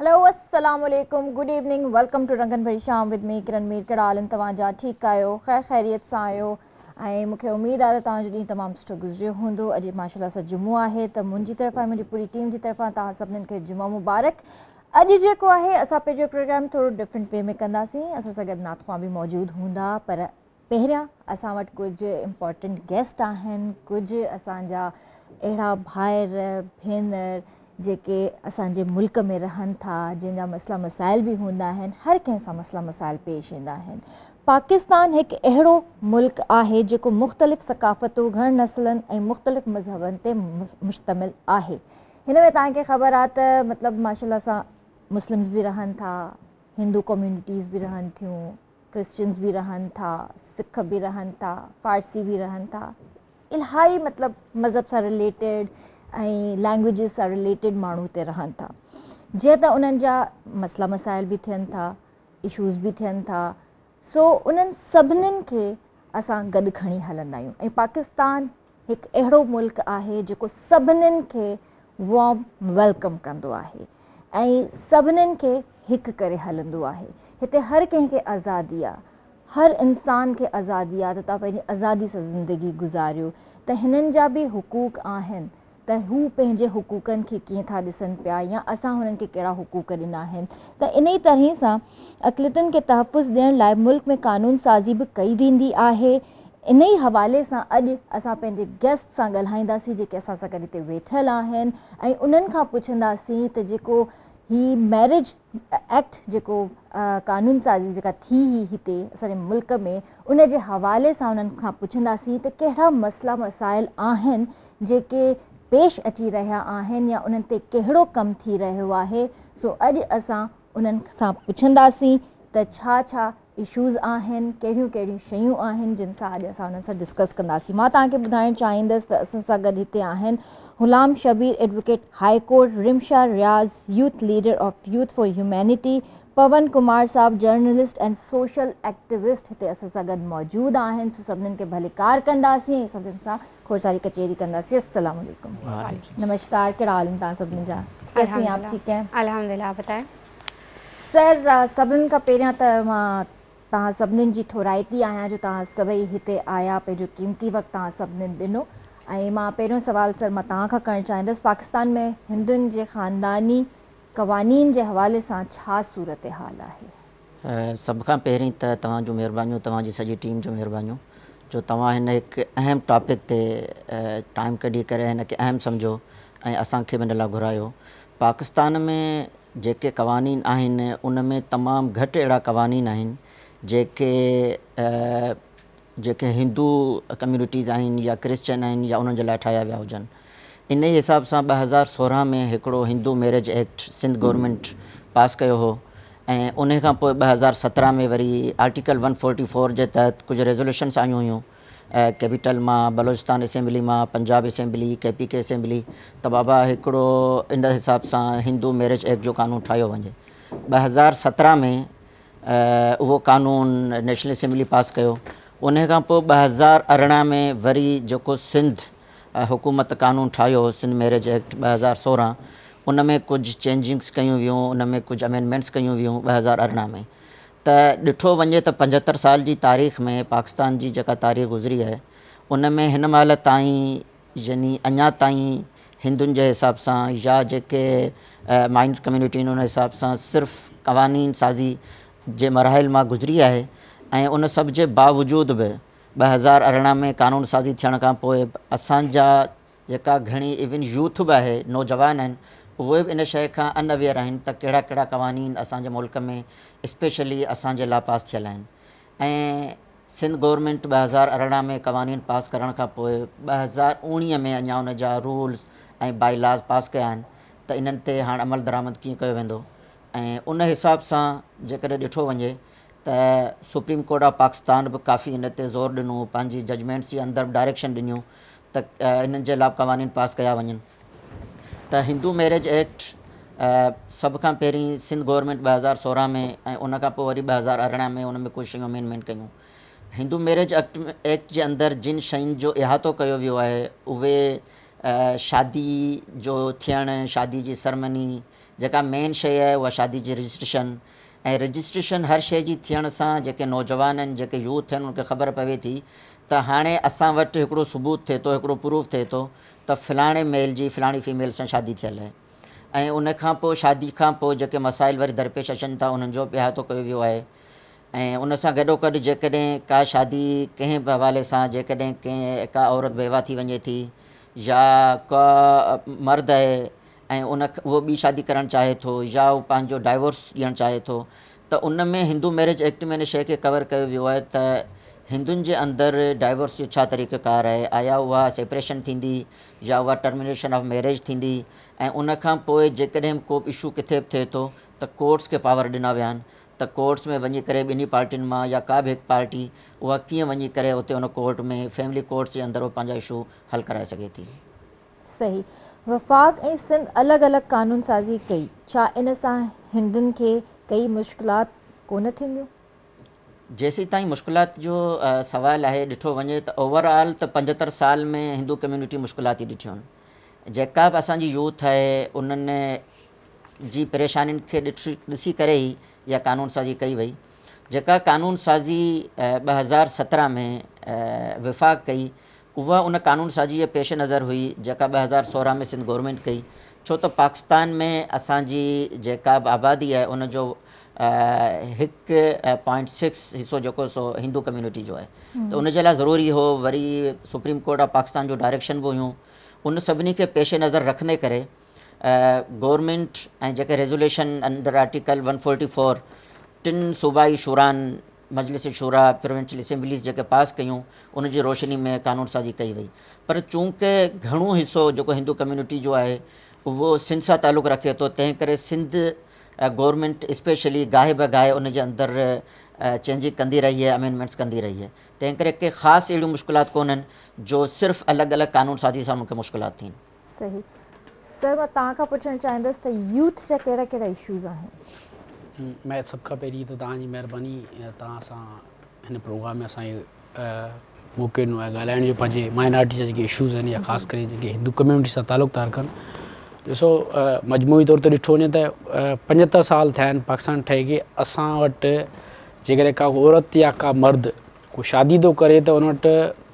هلو السلام عليڪم good evening welcome two رنگن ڀري شام ود مي ڪرن مير. ڪهڙا حال آهن توهان جا؟ ٺيڪ آهيو؟ خير خيريت سان آهيو؟ ۽ مون کي اميد آهي ته توهان جو ڏينهن تمام سٺو گذريو هوندو. اڄ ماشاءالله سان جمعو آهي ته منهنجي طرفان ۽ منهنجي پوري ٽيم جي طرفان توهان سڀنين کي جمعو مبارڪ. اڄ جيڪو آهي اسان پنهنجو پروگرام ٿورو ڊفرنٽ وي ۾ ڪنداسين. اسان سان گڏ نعت خوان به موجود هوندا، پر پهريان اسان وٽ ڪجهه امپورٽنٽ گيسٽ آهن، ڪجهه اسان جا اهڙا ڀائر ڀينر جيڪي اسان جي ملڪ ۾ رهن ٿا، جن جا مسئلا مسائل به هوندا آهن. هر ڪنهن سان مسئلا مسائل پيش ايندا آهن. پاڪستان هڪ اهڙو ملڪ آهي جيڪو مختلف ثقافتون، گهڻ نسلن ۽ مختلف مذهبن تي مشتمل آهي. هن ۾ توهان کي خبر آهي ته مطلب ماشاءالله سان مسلمز به رهن ٿا، هندو ڪميونٽيز به رهن ٿيون، ڪرسچنز به رهن ٿا، سک به رهن ٿا، فارسي به رهن ٿا، الاهي مطلب مذهب سان رليٽيڊ ۽ لينگويجز سان رليٽيڊ ماڻهو هتي رهن ٿا. جيئن ته انهن جا مسئلا مسائل به ٿين ٿا، اشوز به ٿين ٿا، سو انهن سڀنين کي اسان گڏ کڻي هلندا آهيون. ۽ پاڪستان هڪ اهڙو ملڪ آهي جيڪو سڀنين کي وارم welcome ڪندو آهي ۽ سڀنين کي هڪ ڪري هلندو آهي. هتي هر ڪنهن کي آزادي آ، هر انسان کي آزادي آ ته توهان پنهنجي آزادي سان زندگي گذاريو، ته هنن جا به حقوق آهن ته هو پنهنجي حقوقن کي ڪيئن ٿا ڏسن پيا يا اسان هنن کي ڪهڙا حقوق ڏنا آهن. ته انهي طرح سان اقليتن کي تحفظ ڏيڻ لاء ملڪ ۾ قانون سازي به ڪئي ويندي آهي. انهي حوالي سان اڄ اسان پنهنجي گيسٽ سان ڳالهائينداسين جيڪي اسان سان گڏ هتي ويٺل آهن ۽ انهن کان پڇنداسين ته جيڪو هي ميرج ايڪٽ جيڪو قانون سازي جيڪا ٿي هئي هتي اسان جي ملڪ ۾ ان جي حوالي سان انهن کان پڇنداسين ته ڪهڙا مسئلا مسائل آهن جيڪي پيش اچي رهيا آهن يا انهن تي ڪهڙو ڪم ٿي رهيو آهي. سو اڄ اسان انهن سان پڇنداسين ته ڇا ڇا اشوز آهن، ڪهڙيون ڪهڙيون شيون آهن جن سان اڄ اسان انهن سان ڊسڪس ڪنداسين. مان توهان کي ٻڌائڻ چاهيندس ته اسان سان گڏ هتي آهن Ghulam Shabbir advocate high court, Rimsha Riaz youth leader of youth for humanity, Pawan Kumar صاحب جرنلسٽ ۽ سوشل ايڪٽيوسٽ هتي اسان سان گڏ موجود آهن. سو سڀنين کي ڀليڪار ڪنداسين ۽ سڀني سان کوڙ ساري ڪچهري ڪنداسين. السلام عليڪم. نمشڪار. ڪهڙا حال آهن توهان سڀني جا؟ ڪيسي هين آپ؟ ٺيڪ هين؟ الحمدلله. آپ بتائين؟ سر سڀني کان پهريان ته مان توهان سڀنين جي ٿورائتي آهيان جو توهان سڀئي هتي آيا، پنهنجو قيمتي وقت توهان سڀنين ڏنو. ۽ مان پهريون سوال سر مان توهان کان ڪرڻ چاهيندس، پاڪستان ۾ هندن جي خانداني قوانين جي حوالي سان ڇا صورتحال آهي؟ سڀ کان پهرين ته توهان جون مهربانيون، توهان جي سڄي ٽيم جون مهربانيون جو توهان هن هڪ اهم ٽاپڪ تي ٽائيم ڪڍي ڪري هن کي اهم سمجهو ۽ اسان کي به هن لاء گهرايو. پاڪستان ۾ جيڪي قوانين آهن ان ۾ تمام گهٽ اهڙا قوانين آهن جيڪي جيڪي هندو ڪميونٽيز آهن يا ڪرسچن آهن يا انهن جي لاء ٺاهيا ويا هجن. انهي حساب سان 2016 ۾ هڪڙو Hindu marriage act Sindh government pass ڪيو هو ۽ انهي کان پوء 2017 ۾ وري آرٽيڪل ون فورٽي فور جي تحت ڪجهه ريزوليوشنس آيون هيون ڪيپيٽل مان، بلوچستان اسيمبلي مان، Punjab assembly, K P K assembly ته بابا هڪڙو ان حساب سان هندو ميريج ايڪٽ جو قانون ٺاهيو وڃي. 2017 ۾ اهو قانون نيشنل اسيمبلي پاس ڪيو. انهي کان پوء 2018 ۾ وري جيڪو سنڌ حڪومت قانون ٺاهيو هو سنڌ ميريج ايڪٽ 2016 ان ۾ ڪجهه چينجنگس ڪيون ويون، ان ۾ ڪجهه امينڊمينٽس ڪيون ويون 2018 ۾. ته ڏٺو وڃي ته 75 سال جي تاريخ ۾ پاڪستان جي جيڪا تاريخ گذري آهي ان ۾ هن مهل تائين يعني اڃا تائين هندن جي حساب سان يا جيڪي مائنر ڪميونٽي آهن ان حساب سان صرف قوانين سازي جي مراحل مان گذري آهي ۽ ان سڀ جي باوجود به 2018 ۾ قانون سازي ٿيڻ کان پوء اسان جا جيڪا گهڻي ايون يوٿ به آهي، نوجوان آهن، اهي به ان شيء کان ان اويئر آهن ته ڪهڙا ڪهڙا قوانين اسان جي ملڪ ۾ اسپيشلي اسان جي لاء پاس ٿيل آهن ۽ سنڌ گورنمينٽ 2018 ۾ قوانين پاس ڪرڻ کان پوء 2019 ۾ اڃا ان جا رولز ۽ باء لاز پاس ڪيا آهن ته انهن تي هاڻ عمل درآمد ڪيئن ڪيو ويندو ۽ ان حساب سان جيڪڏهن ڏٺو وڃي ته سپريم ڪورٽ آف پاڪستان به ڪافي ان تي زور ڏنو، پنهنجي ججمينٽس جي اندر ڊائريڪشن ڏنيون ته انهن جي لاء به قوانين پاس ڪيا وڃن ته هندو ميريج ايڪٽ سڀ کان پهرين سنڌ گورنمينٽ 2016 ۾ ۽ ان کان پوء وري 2018 ۾ ان ۾ ڪجهه شيون امينڊمينٽ ڪيون. هندو ميريج ايڪٽ جي اندر جن شين جو احاطو ڪيو ويو آهي اهي شادي جو ٿيڻ، شادي جي سرمني، جيڪا مين شيء آهي اها شادي جي رجسٽريشن ۽ رجسٽريشن هر شيء جي ٿيڻ سان جيڪي نوجوان آهن جيڪي يوٿ آهن انهن کي خبر پوي ٿي ته هاڻي اسان وٽ هڪڙو ثبوت ٿئي ٿو هڪڙو پروف ٿئي ٿو ته فلاڻي ميل جي فلاڻي فيميل سان شادي ٿيل آهي ۽ ان کان پوء شادي کان پوء جيڪي مسائل وري درپيش اچن ٿا انهن جو به احاطو ڪيو ويو آهي ۽ ان سان گڏوگڏ جيڪڏهن ڪا شادي ڪنهن به حوالي سان جيڪڏهن ڪنهن ڪا عورت بيوه ٿي وڃي ٿي يا ڪا مرد آهي ۽ ان اهو ٻي شادي ڪرڻ چاهي ٿو يا هو پنهنجو ڊائيورس ڏيڻ چاهي ٿو ته ان ۾ هندو ميريج ايڪٽ ۾ ان شيء کي ڪور ڪيو ويو آهي ته هندن جي اندر ڊائيورس جو ڇا طريقه ڪار آهي آيا اها سيپريشن ٿيندي يا اها ٽرمينيشن آف ميريج ٿيندي ۽ ان کان پوء جيڪڏهن ڪو به اشو ڪٿي به ٿئي ٿو ته ڪورٽس کي پاور ڏنا ويا آهن ته ڪورٽس ۾ وڃي ڪري ٻنهي پارٽين مان يا ڪا به هڪ پارٽي اها ڪيئن وڃي ڪري اتي ان ڪورٽ ۾ فيملي ڪورٽس جي اندر اهو پنهنجا اشو حل ڪرائي سگهي ٿي. صحيح. وفاق ۽ سنڌ الڳ الڳ قانون سازي ڪئي، ڇا ان سان هندن کي ڪئي مشڪلات ڪونه ٿينديون؟ جيسيتائين مشڪلات جو سوال آهي ڏٺو وڃي ته اوور آل ته 75 سال ۾ هندو ڪميونٽي مشڪلات ئي ڏٺيون آهن. جيڪا به اسان جي يوٿ آهي انهن جي پريشانين کي ڏسي ڪري ئي اها قانون سازي ڪئي وئي. جيڪا قانون سازي 2017 ۾ وفاق ڪئي اها ان قانون سازي جي پيش نظر هئي جيڪا 2016 ۾ سنڌ گورنمينٽ ڪئي ڇو ته پاڪستان ۾ اسان جي جيڪا به آبادي آهي ان جو هڪ پوائنٽ سڪس حصو جيڪو سو هندو ڪميونٽي جو آهي ته ان جي لاء ضروري هو وري سپريم ڪورٽ آف پاڪستان جو ڊائريڪشن به هيون ان سڀني کي پيش نظر رکندي ڪري گورنمينٽ ۽ جيڪي ريزوليشن انڊر آرٽيڪل 144 ٽن صوبائي شوران مجلس شوريٰ، پروونشل اسيمبليز جيڪي پاس ڪيون ان جي روشني ۾ قانون سازي ڪئي وئي پر چونڪه گهڻو حصو جيڪو هندو ڪميونٽي جو آهي اهو سنڌ سان تعلق رکي ٿو تنهن ڪري سنڌ گورنمينٽ اسپيشلي گاهي به گاهي ان جي اندر چينجنگ ڪندي رهي آهي امينڊمينٽس ڪندي رهي آهي تنهن ڪري ڪي خاص اهڙيون مشڪلات ڪونهن جو صرف الڳ الڳ قانون سازي سان انهن کي مشڪلات ٿين. صحيح سر مان توهان کان پڇڻ چاهيندس ته يوٿ جا ڪهڙا ڪهڙا اشوز آهن؟ مين سڀ کان پهرين ته توهان جي مهرباني توهان سان هن پروگرام ۾ اسان کي موقعو ڏنو آهي ڳالهائڻ جو پنهنجي مائنارٽي جا جيڪي اشوز آهن يا خاص ڪري جيڪي هندو ڪميونٽي سان تعلق ٿا رکن ڏسو مجموعي طور تي ڏٺو وڃي ته 75 سال ٿيا آهن پاڪستان ٺهي کي اسان وٽ جيڪڏهن ڪا عورت يا ڪا مرد ڪو شادي ٿو ڪري ته ان وٽ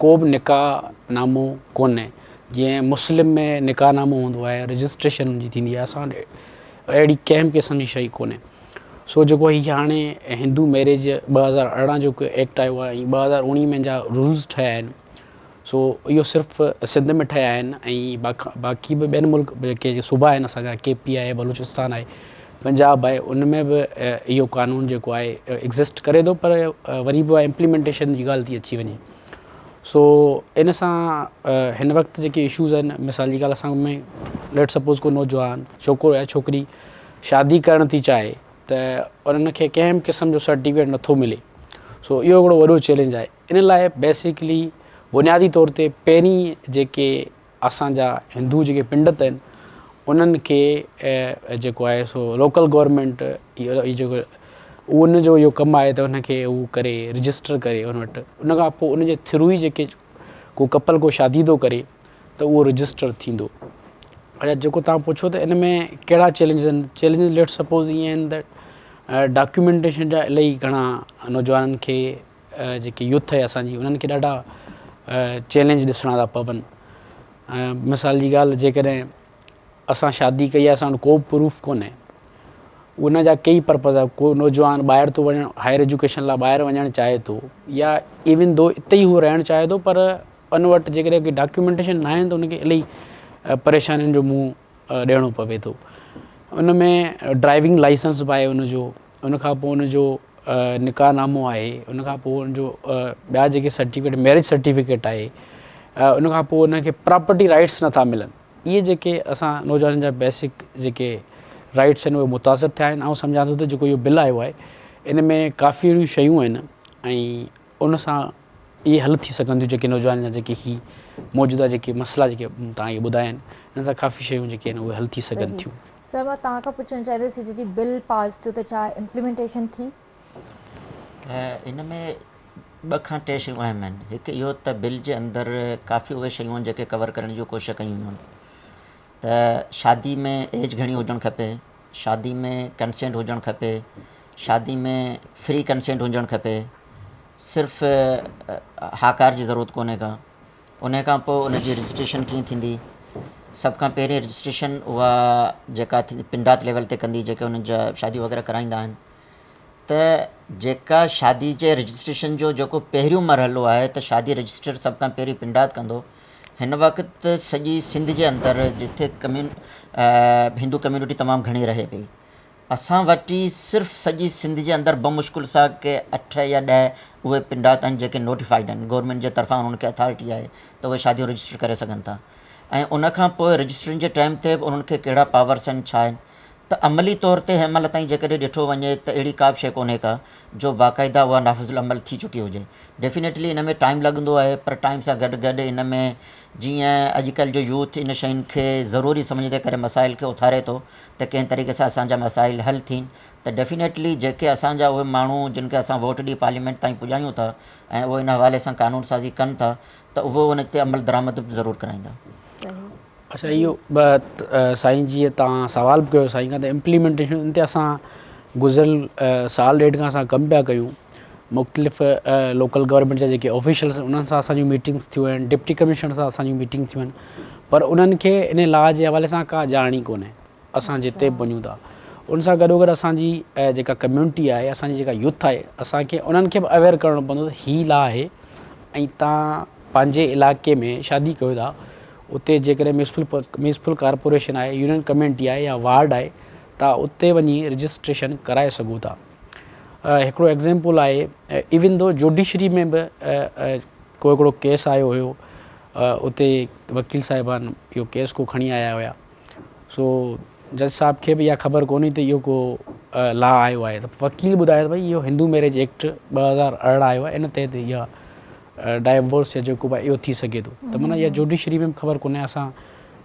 ڪو به نڪاح نامو ڪونهي جيئن مسلم ۾ نڪاح نامو هوندو آهي رجسٽريشن ان جي ٿيندي آهي اسان وٽ اهڙي ڪنهن به قسم جي شيء ڪونهي سو جيڪو هي هاڻي هندو ميريج 2018 جو ايڪٽ آيو آهي ۽ 2019 ۾ جا رولز ٺهيا آهن سو اهو صرف سنڌ ۾ ٺهيا آهن ۽ باقي به ٻين ملڪ جيڪي صوبا آهن اسان جا ڪي پي آهي بلوچستان آهي پنجاب آهي ان ۾ به اهو قانون جيڪو آهي ايگزسٽ ڪري ٿو پر وري به امپليمينٽيشن جي ڳالهه ٿي اچي وڃي سو ان سان هن وقت جيڪي اشوز آهن مثال جي ڳالهه اسان ۾ ليٽ سپوز ڪو نوجوان ڇوڪرو يا ڇوڪري شادي ڪرڻ ٿي چاهي ته انهن کي ڪنهن به قسم جو سرٽيفڪيٽ نٿو ملي سو اهو هڪڙو وڏو چئلينج آهي ان لاء بيسڪلي بنيادي طور تي پهرين جيڪي اسان جا هندو جيڪي پنڊت آهن انهن کي جيڪو آهي سو لوڪل گورنمينٽ جيڪو ان جو اهو ڪم آهي ته ان کي هو ڪري رجسٽر ڪري ان وٽ ان کان پوء ان جي ٿرو ئي جيڪي ڪو ڪپل ڪو شادي ٿو ڪري ته اهو رجسٽر ٿيندو. اچا جيڪو توهان پڇيو ته ان ۾ ڪهڙا چئلينجز آهن چئلينجز let suppose ائين آهن ته ڊاڪيومينٽيشن جا الاهي گهڻا نوجوانن کي جيڪي يوٿ آهي اسانجي انهن کي ڏاڍا چئلينج ڏسڻا ٿا پون مثال جي ڳالهه جيڪڏهن اسان شادي ڪئي آهي اسان وٽ ڪو به پروف ڪونهي ان جا ڪئي پرپز آهي ڪو نوجوان ٻاهر ٿو وڃڻ هائر ايجوڪيشن لاء ٻاهر وڃڻ چاهي ٿو يا ايون دو اتي ئي هو رهڻ چاهي ٿو پر ان وٽ جيڪڏهن ڪي ڊاڪيومينٽيشن نه آهن ته ان کي الاهي پريشانين جو منهن ڏيڻو پوي ٿو ان ۾ ڊرائيونگ لائسنس به آهي ان جو ان کان پوء ان جو نڪاح نامو آهي ان کان پوء ان جو ٻيا جيڪي سرٽيفڪيٽ ميرج سرٽيفڪيٽ آهي ان کان پوء ان کي پراپرٽي رائٽس نٿا ملن اهي جيڪي اسان نوجوانن جا بيسڪ جيڪي رائٽس آهن اهي متاثر ٿيا آهن آئون سمجهان ٿو ته جيڪو اهو بل آيو آهي ان ۾ ڪافي اهڙيون شيون آهن ۽ ان سان اهي حل ٿي سگهن ٿيون جيڪي نوجوانن جا جيڪي هي موجوده جيڪي مسئلا جيڪي توهان کي ٻڌايا آهن ان سان ڪافي شيون جيڪي آهن اهي حل ٿي سگهن ٿيون. سر مان توهان کان پڇڻ چاهيندس هي جڏهن بل پاس ٿيو ته ڇا امپليمينٽيشن ٿي؟ ان ۾ ٻه کان ٽي شيون اهم آهن هڪ اهو ته بل جي اندر ڪافي اهي شيون آهن جيڪي ڪور ڪرڻ جون ڪوشش ڪيون ويون آهن ته شادي ۾ ايج گهڻي هجڻ کپي شادي ۾ ڪنسينٽ هجڻ کپي، شادي ۾ فري ڪنسينٽ هجڻ کپي، صرف هاڪار جي ضرورت ڪونهي ڪا. انهي کان پوء ان جي رجسٽريشن ڪيئن ٿيندي، سڀ کان پهرين رجسٽريشن اها جيڪا ٿيندي پنڊات ليول تي ڪندي جيڪي انهن جا شاديون وغيره ڪرائيندا آهن ته جيڪا شادي جي رجسٽريشن جو جيڪو پهريون مرحلو آهي ته شادي رجسٽر سڀ کان پهرين پنڊات ڪندو. هن وقت سڄي سنڌ جي اندر جتي ڪميون هندو ڪميونٽي تمام گهڻي رهي پئي اسان وٽ ئي صرف سڄي سنڌ جي اندر بمشڪل سان ڪي 8 يا 10 اهي پنڊات آهن جيڪي نوٽيفائيڊ آهن گورنمينٽ جي طرفان انهن کي اٿارٽي آهي ته اهي شاديون رجسٽر ڪري سگهن ٿا ۽ ان کان پوء رجسٽرين جي ٽائيم تي به انهن کي ڪهڙا پاورس آهن ڇا آهن ته عملي طور تي هن مهل تائين جيڪڏهن ڏٺو وڃي ته اهڙي ڪا به شيء ڪونهي ڪا جو باقاعده اها نافذ العمل ٿي چڪي هجي. ڊيفينيٽلي ان ۾ ٽائيم لڳندو آهي پر ٽائيم سان گڏ گڏ ان ۾ جيئن اڄڪلهه جو يوٿ ان شين کي ضروري سمجهندي ڪري مسائل کي اٿاري ٿو ته ڪنهن طريقي سان اسان جا مسائل حل ٿين ته ڊيفينيٽلي جيڪي اسان جا اهي ماڻهو جن کي اسان ووٽ ڏئي پارليامينٽ تائين پڄايون ٿا ۽ اهي ان حوالي سان قانون سازي ڪن ٿا ته اهو ان تي عمل درآمد به ضرور ڪرائيندا. صحيح. اڇا اهو به سائين جيئن توهان سوال به ڪيو سائين کان ته امپليمينٽيشن ان تي اسان گذريل سال ڏيڍ کان اسان ڪم پيا ڪيون مختلف لوڪل گورنمينٽ جا جيڪي آفيشلس آهن انهن سان اسان جون ميٽنگس ٿيون آهن ڊپٽي ڪمشنر سان اسان جون ميٽنگ ٿيون آهن پر انهن کي ان لا جي حوالي سان ڪا ڄاڻ ئي ڪونهي اسان جتي به وڃون ٿا ان سان گڏو گڏ اسان جي جيڪا ڪميونٽي آهي اسان جي جيڪا يوٿ آهي اسان کي انهن کي به اويئر ڪرڻو پوندو ته هي لا آهي ۽ تان پنهنجي علائقي ۾ شادي ڪيو ٿا اتي جيڪڏهن ميونسپل ڪارپوريشن آهي، يونين ڪميونٽي آهي يا وارڊ آهي ته اتي وڃي رجسٽريشن ڪرائي سگهو ٿا. هڪڙو ايگزيمپل آهي ايون دو جوڊيشري ۾ به ڪو هڪڙو ڪيس آيو هيو اتي وڪيل صاحبان اهو ڪيس ڪو کڻي آيا هيا سو جج صاحب کي به اها خبر ڪونهي ته اهو ڪو لا آيو آهي ته وڪيل ٻڌايو ته ڀئي اهو هندو ميريج ايڪٽ 2018 آيو آهي ان تحت اها ڊائيورس يا جيڪو به آهي اهو ٿي سگهي ٿو ته معنيٰ اها جوڊيشري ۾ به خبر ڪونهي اسان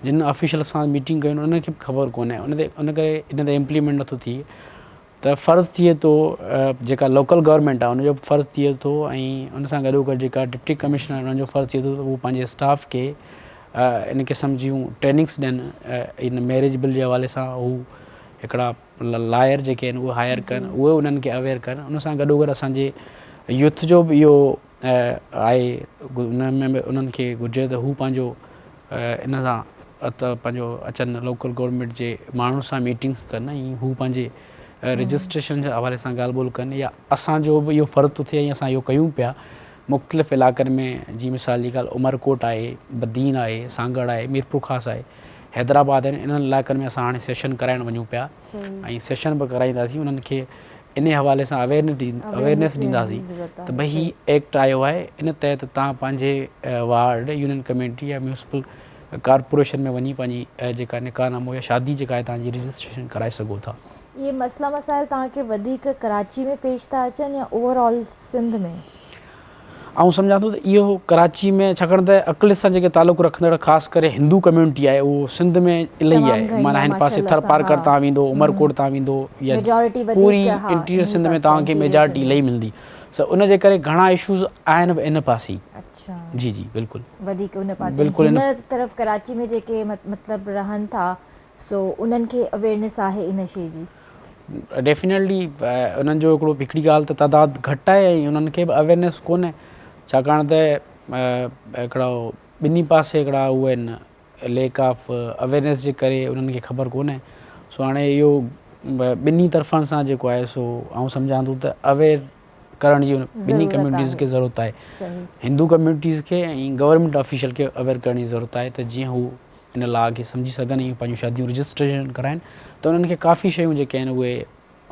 جن آفيشل سان ميٽنگ ڪيون انهن کي به خبر ڪونهي ان تي ان ڪري ان تي امپليمينٽ نٿو ٿئي ته فرض ٿئي ٿو جيڪا لوڪل گورنمينٽ آهي ان جو به فرض ٿئي ٿو ۽ ان سان گڏو گڏ جيڪا ڊپٽي ڪمشنر انهن جو فرض ٿئي ٿو ته هو پنهنجي اسٽاف کي ان قسم جون ٽريننگس ڏين ان ميريج بل جي حوالي سان هو هڪڙا لائر جيڪي آهن اهي هائر ڪن اهي انهن کي اويئر ڪن ان سان گڏو گڏ اسان جي يوٿ جو به اهو آهي ان ۾ به انهن کي گهرجي ته هو پنهنجو ان سان پنهنجو اچن لوڪل گورنمينٽ جي ماڻهن سان ميٽنگس ڪن ۽ هو پنهنجي رجسٽريشن جي حوالي سان ڳالهه ٻولهه ڪن يا اسان جو به اهو فرض ٿو ٿئي ۽ اسان اهو ڪيون پيا مختلف علائقن ۾ جي مثال جي ڳالهه عمرڪوٽ آهي بدين آهي سانگهڙ آهي ميرپورخاص آهي حيدرآباد آهن انهن علائقن ۾ اسان هاڻي سيشن ڪرائڻ وڃون پيا ۽ سيشن به ڪرائينداسين انهن کي انهي حوالي سان اويئرنيس ڏينداسين ته ڀئي هي ايڪٽ آيو آهي ان تحت تان پنهنجي وارڊ يونين ڪميٽي يا ميونسپل ڪارپوريشن ۾ وڃي پنهنجي جيڪا نڪاح نامو يا شادي جيڪا آهي تان جي رجسٽريشن ڪرائي سگهو ٿا. اهي مسئلا مسائل توهان کي وڌيڪ ڪراچي ۾ پيش ٿا اچن يا اوور آل سنڌ ۾؟ آئون سمجهان ٿو ته اهو ڪراچي ۾ ڇاڪاڻ ته اقليت سان جيڪي تعلق رکندڙ خاص ڪري هندو ڪميونٽي آهي اهو سنڌ ۾ الاهي آهي معنيٰ هن پاسي ٿر پارڪر تان ويندو عمرڪوٽ تان ويندو يا پوري انٽيريئر سنڌ ۾ توهان کي ميجارٽي الاهي ملندي سو ان جي ڪري گهڻا اشوز آهن به ان پاسي جي جي بلڪل وڌيڪ ان پاسي بلڪل هن طرف ڪراچي ۾ جيڪي مطلب رهن ٿا سو انهن کي اويئرنيس آهي ان شي جي. ڊيفينيٽلي انهن جو هڪڙو هڪڙي ڳالهه ته تعداد گهٽ آهي ۽ انهن کي به اويئرنيس ڪونهي ڇاڪاڻ ته هڪڙو ٻنهي پاسي هڪڙا اهي آهن ليڪ آف اويئرنيس جي ڪري انهن کي خبر ڪونهي سو هاڻي اهو ٻنهي طرفن سان جيڪو آهي سو آئون سمجهان ٿو ته اويئر ڪرڻ جي ٻنهي ڪميونٽيز کي ضرورت آهي هندو ڪميونٽيز کي ۽ گورنمينٽ آفيشل کي اويئر ڪرڻ جي ضرورت آهي ته جيئن هو ان لا کي سمجهي سگهن ۽ پنهنجون شاديون رجسٽريشن ڪرائن ته انهن کي ڪافي شيون جيڪي آهن اهي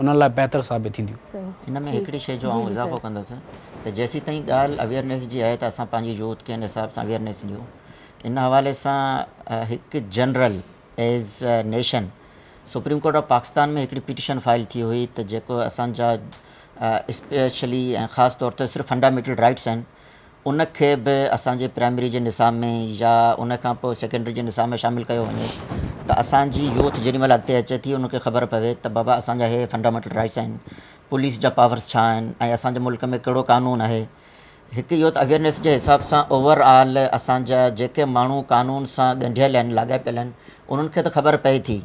انهن لاء بهتر ثابت ٿينديون. ان ۾ هڪڙي شيء جو آئون اضافو ڪندس ته جيسيتائين ڳالهه اويئرنيس جي آهي ته اسان پنهنجي يوٿ کي ان حساب سان اويئرنيس ڏيون ان حوالي سان هڪ general as nation supreme court of Pakistan ۾ هڪڙي پٽيشن فائل ٿي هئي ته جيڪو اسان جا اسپيشلي ۽ خاص طور تي صرف فنڊامينٽل رائٽس آهن ان کي به اسان جي پرائمري جي نصاب ۾ يا ان کان پوء سيڪنڊري جي نصاب ۾ شامل ڪيو وڃي ته اسان جي يوٿ جيڏي مهل اڳتي اچي ٿي ان کي خبر پوي ته بابا اسان جا هي فنڊامينٽل رائٽس آهن پوليس جا پاورس ڇا آهن ۽ اسان جي ملڪ ۾ ڪهڙو قانون آهي هڪ اهو ته اويئرنيس جي حساب سان اوور آل اسان جا جيڪي ماڻهو قانون سان ڳنڍيل آهن لاڳاپيل آهن انهن کي ته خبر پئي ٿي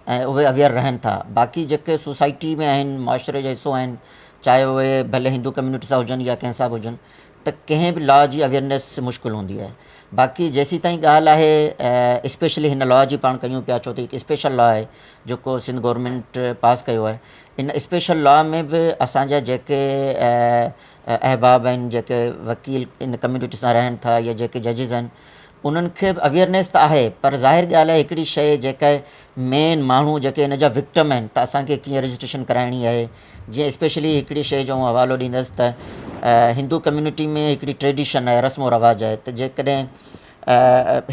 ۽ اهي اويئر رهن ٿا. باقي جيڪي سوسائٽي ۾ آهن، معاشري جو حصو آهن، چاهي اهي ڀلي هندو ڪميونٽي سان هجن يا ڪنهن سان به هجن ته ڪنهن به لا جي اويئرنيس مشڪل هوندي آهي. باقي جيسيتائين ڳالهه آهي اسپيشلي هن لا جي پاڻ ڪيون پيا ڇو ته هڪ اسپيشل لا آهي جيڪو سنڌ گورنمينٽ پاس ڪيو آهي. ان اسپيشل لا ۾ به اسان جا جيڪي احباب آهن، جيڪي وڪيل ان ڪميونٽي سان رهن ٿا يا جيڪي ججز آهن، انهن کي به اويئرنيس ته آهي پر ظاهر ڳالهه آهي هڪڙي شيء جيڪا مين ماڻهو جيڪي ان جا وڪٽم آهن ته اسان کي ڪيئن رجسٽريشن ڪرائڻي آهي. جيئن اسپيشلي هڪڙي شيء جو آئون حوالو ڏيندس ته هندو ڪميونٽي ۾ هڪڙي ٽريڊيشن آهي، رسم و رواج آهي ته جيڪڏهن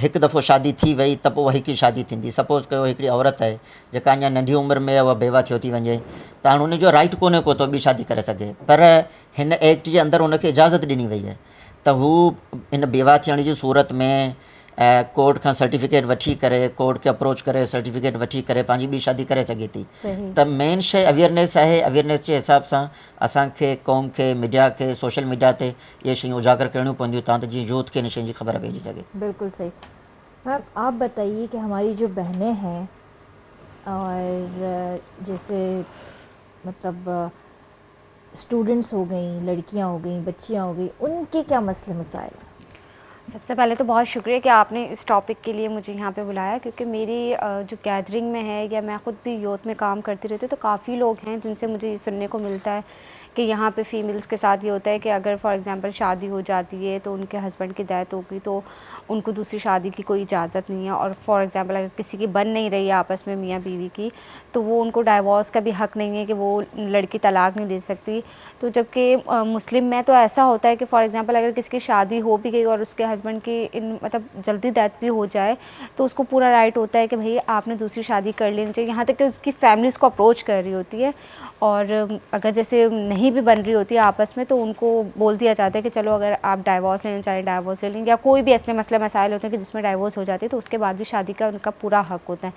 هڪ دفعو شادي ٿي وئي ته پوء هڪ ئي شادي ٿيندي. سپوز ڪيو هڪڙي عورت آهي جيڪا اڃا ننڍي عمر ۾ اها بيوه ٿيو ٿي وڃي ته هاڻ ان جو رائيٽ ڪونهي ڪو ته ٻي شادي ڪري سگهي پر هن ايڪٽ جي اندر ان کي اجازت ڏني وئي آهي ته هو ان بيوه ٿيڻ جي صورت ۾ ڪورٽ کان سرٽيفڪيٽ وٺي ڪري ڪورٽ کي اپروچ ڪري سرٽيفڪيٽ وٺي ڪري پنهنجي ٻي شادي ڪري سگهي ٿي. ته مين شيء اويئرنيس آهي. اويئرنيس جي حساب سان اسان کي قوم کي ميڊيا کي سوشل ميڊيا تي اهي شيون اجاگر ڪرڻيون پونديون تان ته جيئن يوٿ کي ان شين جي خبر پئجي سگهي. بلڪل صحيح. ميم آپ بتائيي ڪه هماري جو بهنين هين اور جيسي مطلب اسٽوڊنٽس هو گئين، لڙڪيان هو گئين، بچيان هو گئين، ان ڪي ڪيا مسئلي مسائل هين؟ सबसे पहले तो बहुत शुक्रिया कि आपने इस टॉपिक के लिए मुझे यहाँ पे बुलाया, क्योंकि मेरी जो गैदरिंग में है या मैं ख़ुद भी यूथ में काम करती रहती हूँ तो काफ़ी लोग हैं जिनसे मुझे ये सुनने को मिलता है कि यहाँ पे फ़ीमेल्स के साथ ये होता है कि अगर फॉर एग्ज़ाम्पल शादी हो जाती है तो उनके हस्बैंड की डेथ हो गई तो उनको दूसरी शादी की कोई इजाज़त नहीं है, और फॉर एग्ज़ाम्पल अगर किसी की बन नहीं रही है आपस में मियाँ बीवी की तो वो उनको डाइवोर्स का भी हक नहीं है कि वो लड़की तलाक नहीं दे सकती। तो जबकि मुस्लिम में तो ऐसा होता है कि फॉर एग्ज़ाम्पल अगर किसी की शादी हो भी गई और उसके हस्बैंड की इन मतलब जल्दी डेथ भी हो जाए तो उसको पूरा राइट होता है कि भाई आपने दूसरी शादी कर लेनी चाहिए, यहाँ तक कि उसकी फैमिली उसको अप्रोच कर रही होती है। और अगर जैसे नहीं भी बन रही होती है आपस में तो उनको बोल दिया जाता है कि चलो अगर आप डाइवोर्स लेना चाहें डाइवोर्स ले लें, या कोई भी ऐसे मसले मसाइल होते हैं कि जिसमें डाइवोर्स हो जाती है तो उसके बाद भी शादी का उनका पूरा हक होता है।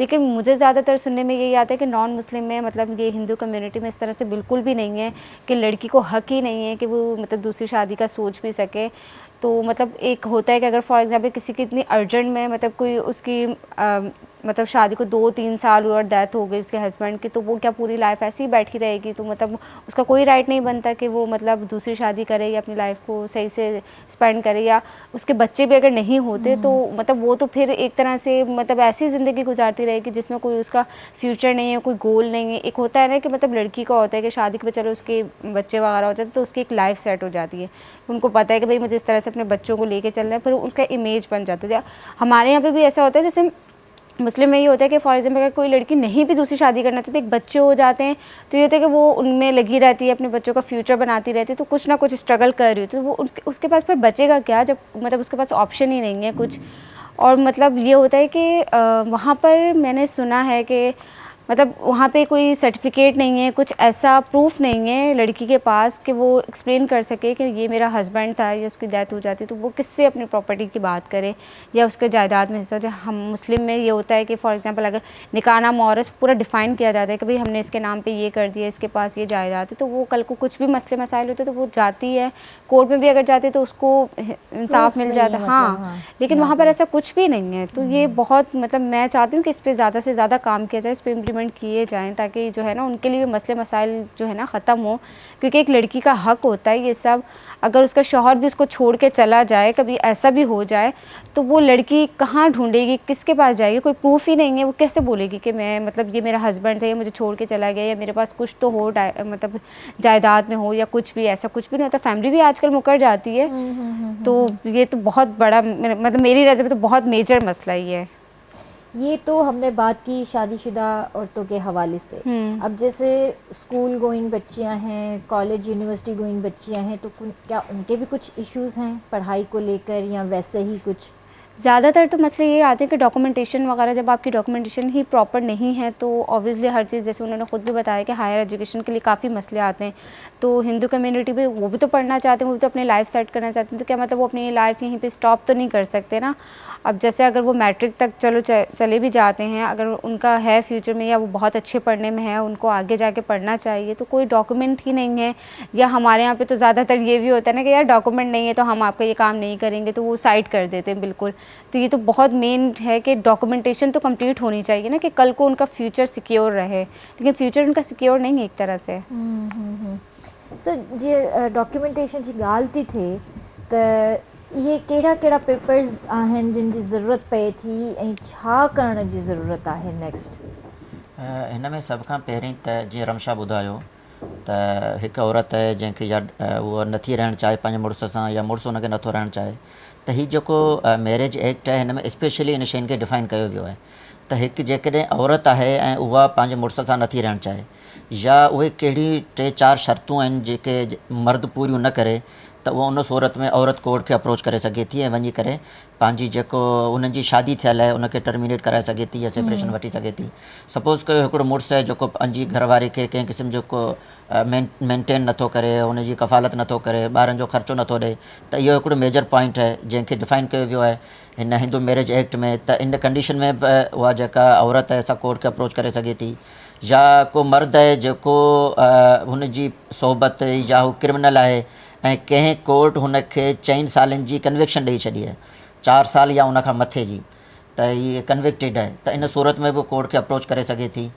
लेकिन मुझे ज़्यादातर सुनने में यही आता है कि नॉन मुस्लिम में मतलब ये हिंदू कम्युनिटी में इस तरह से बिल्कुल भी नहीं है कि लड़की को हक ही नहीं है कि वो मतलब दूसरी शादी का सोच भी सके। तो मतलब एक होता है कि अगर फॉर एग्ज़ाम्पल किसी की इतनी अर्जेंट में मतलब कोई उसकी मतलब शादी को 2-3 साल हुए और डेथ हो गई उसके हस्बैंड की, तो वो क्या पूरी लाइफ ऐसी ही बैठी रहेगी? तो मतलब उसका कोई राइट नहीं बनता कि वो मतलब दूसरी शादी करे या अपनी लाइफ को सही से स्पेंड करे, या उसके बच्चे भी अगर नहीं होते तो मतलब वो तो फिर एक तरह से मतलब ऐसी ज़िंदगी गुजारती रहेगी जिसमें कोई उसका फ्यूचर नहीं है, कोई गोल नहीं है। एक होता है ना कि मतलब लड़की का होता है कि शादी के बाद चलो उसके बच्चे वगैरह हो जाते तो उसकी एक लाइफ सेट हो जाती है, उनको पता है कि भाई मुझे इस तरह से अपने बच्चों को लेके चलना है, फिर उसका इमेज बन जाता है। हमारे यहाँ पर भी ऐसा होता है, जैसे मुस्लिम में ये होता है कि फॉर एग्जाम्पल अगर कोई लड़की नहीं भी दूसरी शादी करना चाहती, एक बच्चे हो जाते हैं तो ये होता है कि वो उनमें लगी रहती है, अपने बच्चों का फ्यूचर बनाती रहती है, तो कुछ ना कुछ स्ट्रगल कर रही होती है, तो वो उसके पास फिर बचेगा क्या जब मतलब उसके पास ऑप्शन ही नहीं है कुछ। और मतलब ये होता है कि वहाँ पर मैंने सुना है कि मतलब वहाँ पे कोई सर्टिफिकेट नहीं है, कुछ ऐसा प्रूफ नहीं है लड़की के पास कि वो एक्सप्लेन कर सके कि ये मेरा हस्बैंड था या उसकी डेथ हो जाती तो वो किससे अपनी प्रॉपर्टी की बात करे या उसके जायदाद में हिस्सा। हम मुस्लिम में ये होता है कि फ़ॉर एग्ज़ाम्पल अगर निकाहनामा औरत पूरा डिफ़ाइन किया जाता है कि भाई हमने इसके नाम पर ये कर दिया, इसके पास ये जायदाद है, तो वो कल को कुछ भी मसले मसाइल होते तो वो जाती है कोर्ट में भी, अगर जाती है तो उसको इंसाफ मिल जाता है। हाँ, लेकिन वहाँ पर ऐसा कुछ भी नहीं है। तो ये बहुत मतलब मैं चाहती हूँ कि इस पर ज़्यादा से ज़्यादा काम किया जाए, इस पर इम्प्लीमेंट किए जाएं ताकि जो है ना उनके लिए भी मसले मसाइल जो है ना ख़त्म हो, क्योंकि एक लड़की का हक होता है ये सब। अगर उसका शौहर भी उसको छोड़ के चला जाए, कभी ऐसा भी हो जाए, तो वो लड़की कहाँ ढूंढेगी, किसके पास जाएगी? कोई प्रूफ ही नहीं है, वो कैसे बोलेगी कि मैं मतलब ये मेरा हस्बैंड था, ये मुझे छोड़ के चला गया, या मेरे पास कुछ तो हो मतलब जायदाद में हो या कुछ भी, ऐसा कुछ भी नहीं होता। फैमिली भी आजकल मुकर जाती है। तो ये तो बहुत बड़ा मतलब मेरी नज़र में तो बहुत मेजर मसला ही है। ये तो हमने बात की शादीशुदा औरतों के हवाले से। अब जैसे स्कूल गोइंग बच्चियां हैं, कॉलेज यूनिवर्सिटी गोइंग बच्चियां हैं, तो क्या उनके भी कुछ इश्यूज़ हैं पढ़ाई को लेकर या वैसे ही कुछ? ज़्यादातर तो मसले ये आते हैं कि डॉक्यूमेंटेशन वगैरह, जब आपकी डॉक्यूमेंटेशन ही प्रॉपर नहीं है तो ऑब्वियसली हर चीज़, जैसे उन्होंने ख़ुद भी बताया कि हायर एजुकेशन के लिए काफ़ी मसले आते हैं। तो हिंदू कम्युनिटी भी वो भी तो पढ़ना चाहते हैं, वो भी तो अपनी लाइफ सेट करना चाहते हैं, तो क्या मतलब वो अपनी लाइफ यहीं पर स्टॉप तो नहीं कर सकते ना। अब जैसे अगर वो मैट्रिक तक चलो चले भी जाते हैं, अगर उनका है फ्यूचर में या वो बहुत अच्छे पढ़ने में है, उनको आगे जाके पढ़ना चाहिए, तो कोई डॉक्यूमेंट ही नहीं है। या हमारे यहाँ पर तो ज़्यादातर ये भी होता है ना कि यार डॉक्यूमेंट नहीं है तो हम आपका ये काम नहीं करेंगे, तो वो साइड कर देते हैं बिल्कुल। तो ये तो बहुत मेन है कि डॉक्यूमेंटेशन तो कंप्लीट होनी चाहिए ना, कि कल को उनका फ्यूचर सिक्योर रहे, लेकिन फ्यूचर उनका सिक्योर नहीं है एक तरह से। सर, जीअं डॉक्यूमेंटेशन जी ॻाल्हि थी थिए, त इहे कहिड़ा कहिड़ा पेपर्स आहिनि जिन जी ज़रूरत पए थी ऐं छा करण जी ज़रूरत आहे नेक्स्ट? हिन में सभ खां पहिरीं त जीअं रमशा ॿुधायो त हिकु औरत आहे जंहिंखे या उहा नथी रहणु चाहे पंहिंजे मुड़ुस सां या मुड़ुसु हुनखे नथो रहणु चाहे, त ही जेको मैरिज एक्ट आहे हिन में स्पेशली इन शयुनि खे डिफाइन कयो वियो आहे त हिकु जेकॾहिं औरत आहे ऐं उहा पंहिंजे मुड़ुस सां नथी रहणु चाहे या उहे कहिड़ी 3-4 शर्तूं आहिनि जेके मर्द पूरियूं न करे, त उहा उन सूरत में औरत कोर्ट खे अप्रोच करे सघे थी ऐं वञी करे पंहिंजी जेको उन्हनि जी शादी थियल आहे उनखे टर्मिनेट कराए सघे थी या सेपरेशन वठी सघे थी। सपोज़ कयो हिकिड़ो मुड़ुसु आहे जेको पंहिंजी घरवारी खे कंहिं क़िस्म जो को मेंटेन नथो करे, हुनजी कफ़ालत नथो करे, ॿारनि जो ख़र्चो नथो ॾिए, त इहो हिकिड़ो मेजर पॉइंट आहे जंहिंखे डिफाइन कयो वियो आहे हिन हिंदू मैरिज एक्ट में। त इन कंडीशन में बि उहा जेका औरत आहे सा कोर्ट खे अप्रोच करे सघे थी। या को मर्द आहे जेको हुनजी सोहबत या हू क्रिमिनल आहे ऐं कंहिं कोर्ट हुनखे 4 सालनि जी कन्विक्शन ॾेई छॾी आहे, 4 साल या उनखां मथे जी, त हीअ कन्विक्टेड आहे, त इन सूरत में बि कोर्ट खे अप्रोच करे सघे थी।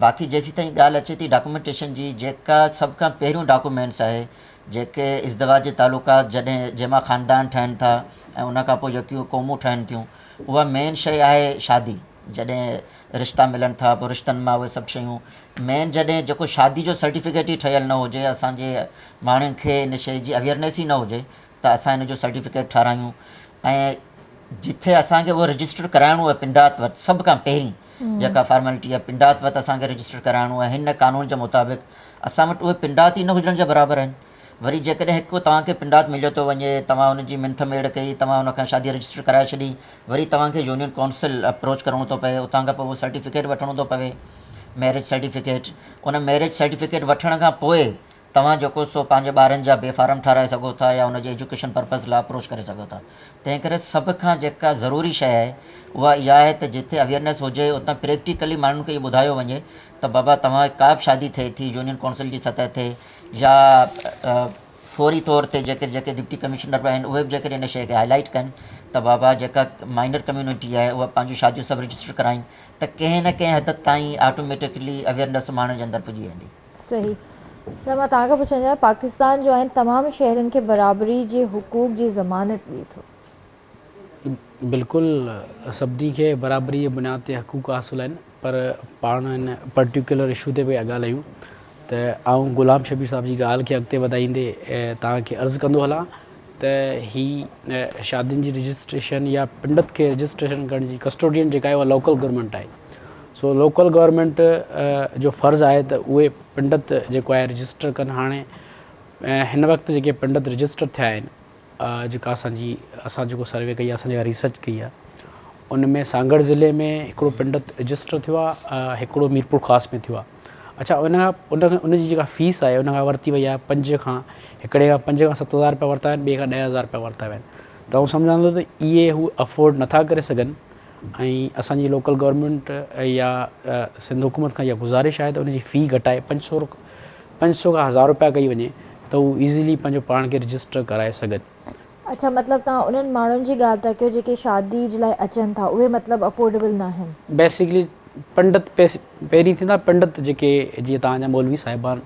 बाक़ी जेसीं ताईं ॻाल्हि अचे थी डॉक्यूमेंटेशन जी, जेका सभ खां पहिरियों डॉक्यूमेंट्स आहे जेके इज़दवाजी तालुकात जॾहिं जंहिंमां ख़ानदान ठहनि था ऐं उन खां पोइ जेकियूं क़ौमूं ठहनि थियूं, उहा मेन शइ आहे शादी। जॾहिं रिश्ता मिलनि था पोइ रिश्तनि मां उहे सभु शयूं मेन, जॾहिं जेको शादी जो सर्टिफिकेट ई ठहियल न हुजे, असांजे माण्हुनि खे इन शइ जी अवेयरनेस ई न हुजे त असां हिन जो सर्टिफिकेट ठारायूं ऐं जिथे असांखे उहो रजिस्टर कराइणो आहे पिंडात वटि, सभ खां पहिरीं जेका फॉर्मेलिटी आहे पिंडात वटि असांखे रजिस्टर कराइणो आहे। हिन कानून जे मुताबिक़ असां वटि उहे पिंडात ई न हुजण जा बराबरि आहिनि। वरी जेकॾहिं हिकु तव्हांखे पिंडात मिलियो थो वञे, तव्हां हुनजी मिंथ मेड़ कई, तव्हां हुनखां शादी रजिस्टर कराए छॾी, वरी तव्हांखे यूनियन काउंसिल अप्रोच करिणो थो पए, उतां खां पोइ उहो सर्टिफिकेट वठिणो थो पवे, मैरिज सर्टिफिकेट। उन मैरिज सर्टिफिकेट वठण खां पोइ तव्हां जेको सो पंहिंजे ॿारनि जा बेफार्म ठाराए सघो था या हुनजे एजुकेशन पर्पज़ लाइ अप्रोच करे सघो था। तंहिं करे सभ खां जेका ज़रूरी शइ आहे उहा इहा आहे त जिथे अवेयरनेस हुजे उतां प्रैक्टिकली माण्हुनि खे इहो ॿुधायो वञे त बाबा तव्हां का बि शादी थिए थी यूनियन काउंसिल जी सतह ते या फौरी तौर ते जेके जेके डिप्टी कमिश्नर आहिनि उहे बि जेकॾहिं हिन शइ खे हाईलाइट कनि त बाबा जेका माइनर कम्यूनिटी आहे उहा पंहिंजूं शादियूं सभु रजिस्टर कराइनि, त कंहिं न कंहिं हद ताईं ऑटोमेटिकली अवेयरनेस माण्हुनि जे अंदरि पुॼी वेंदी। सही। सर, मां तव्हांखां पुछणु चाहियां, पाकिस्तान जो आहिनि तमामु शहरनि खे बराबरी जे हुकूक जी ज़मानत ॾिए थो। बिल्कुलु, सभिनी खे बराबरी जे बुनियाद ते हकूक हासिलु आहिनि, पर पाण हिन पर्टिकुलर इशू ते पिया ॻाल्हायूं त आउं ग़ुलाम शबीर साहिब जी ॻाल्हि खे अॻिते वधाईंदे तव्हांखे अर्ज़ु कंदो हलां त ही शादियुनि जी रजिस्ट्रेशन या पंडित खे रजिस्ट्रेशन करण जी कस्टोडियन जेका आहे उहा लोकल गवर्नमेंट आहे। सो लोकल गवर्नमेंट जो फ़र्ज़ु आहे त उहे पंडित जेको आहे रजिस्टर कनि। हाणे हिन वक़्तु जेके पंडित रजिस्टर थिया आहिनि, जेका असां जेको सर्वे कई आहे, असां जेका रिसर्च कई आहे, उन में सांगड़ ज़िले में हिकिड़ो पंडित रजिस्टर थियो आहे, हिकिड़ो मीरपुर ख़ास में थियो आहे। अच्छा, उन जी जेका फीस आहे उन खां वरिती वई आहे पंज खां, हिकिड़े खां 5 खां 7 हज़ार रुपया वरिता आहिनि, ॿिए खां 10 हज़ार रुपया वरिता विया आहिनि। त आउं सम्झां थो त इहे हू अफोर्ड नथा करे सघनि ऐं असांजी लोकल गवर्नमेंट या सिंध हुकूमत खां इहा गुज़ारिश आहे त उनजी फ़ी घटाए 500 खां 1000 रुपया कई वञे त हू ईज़िली पंहिंजो पाण खे रजिस्टर कराए सघनि। अच्छा, मतिलबु तव्हां उन्हनि माण्हुनि जी ॻाल्हि था कयो जेके शादी जे लाइ अचनि था, उहे मतिलबु अफोर्डेबल न आहिनि। बेसिकली पंडित पहिरीं थींदा पंडित जेके जीअं तव्हांजा मौलवी साहिबान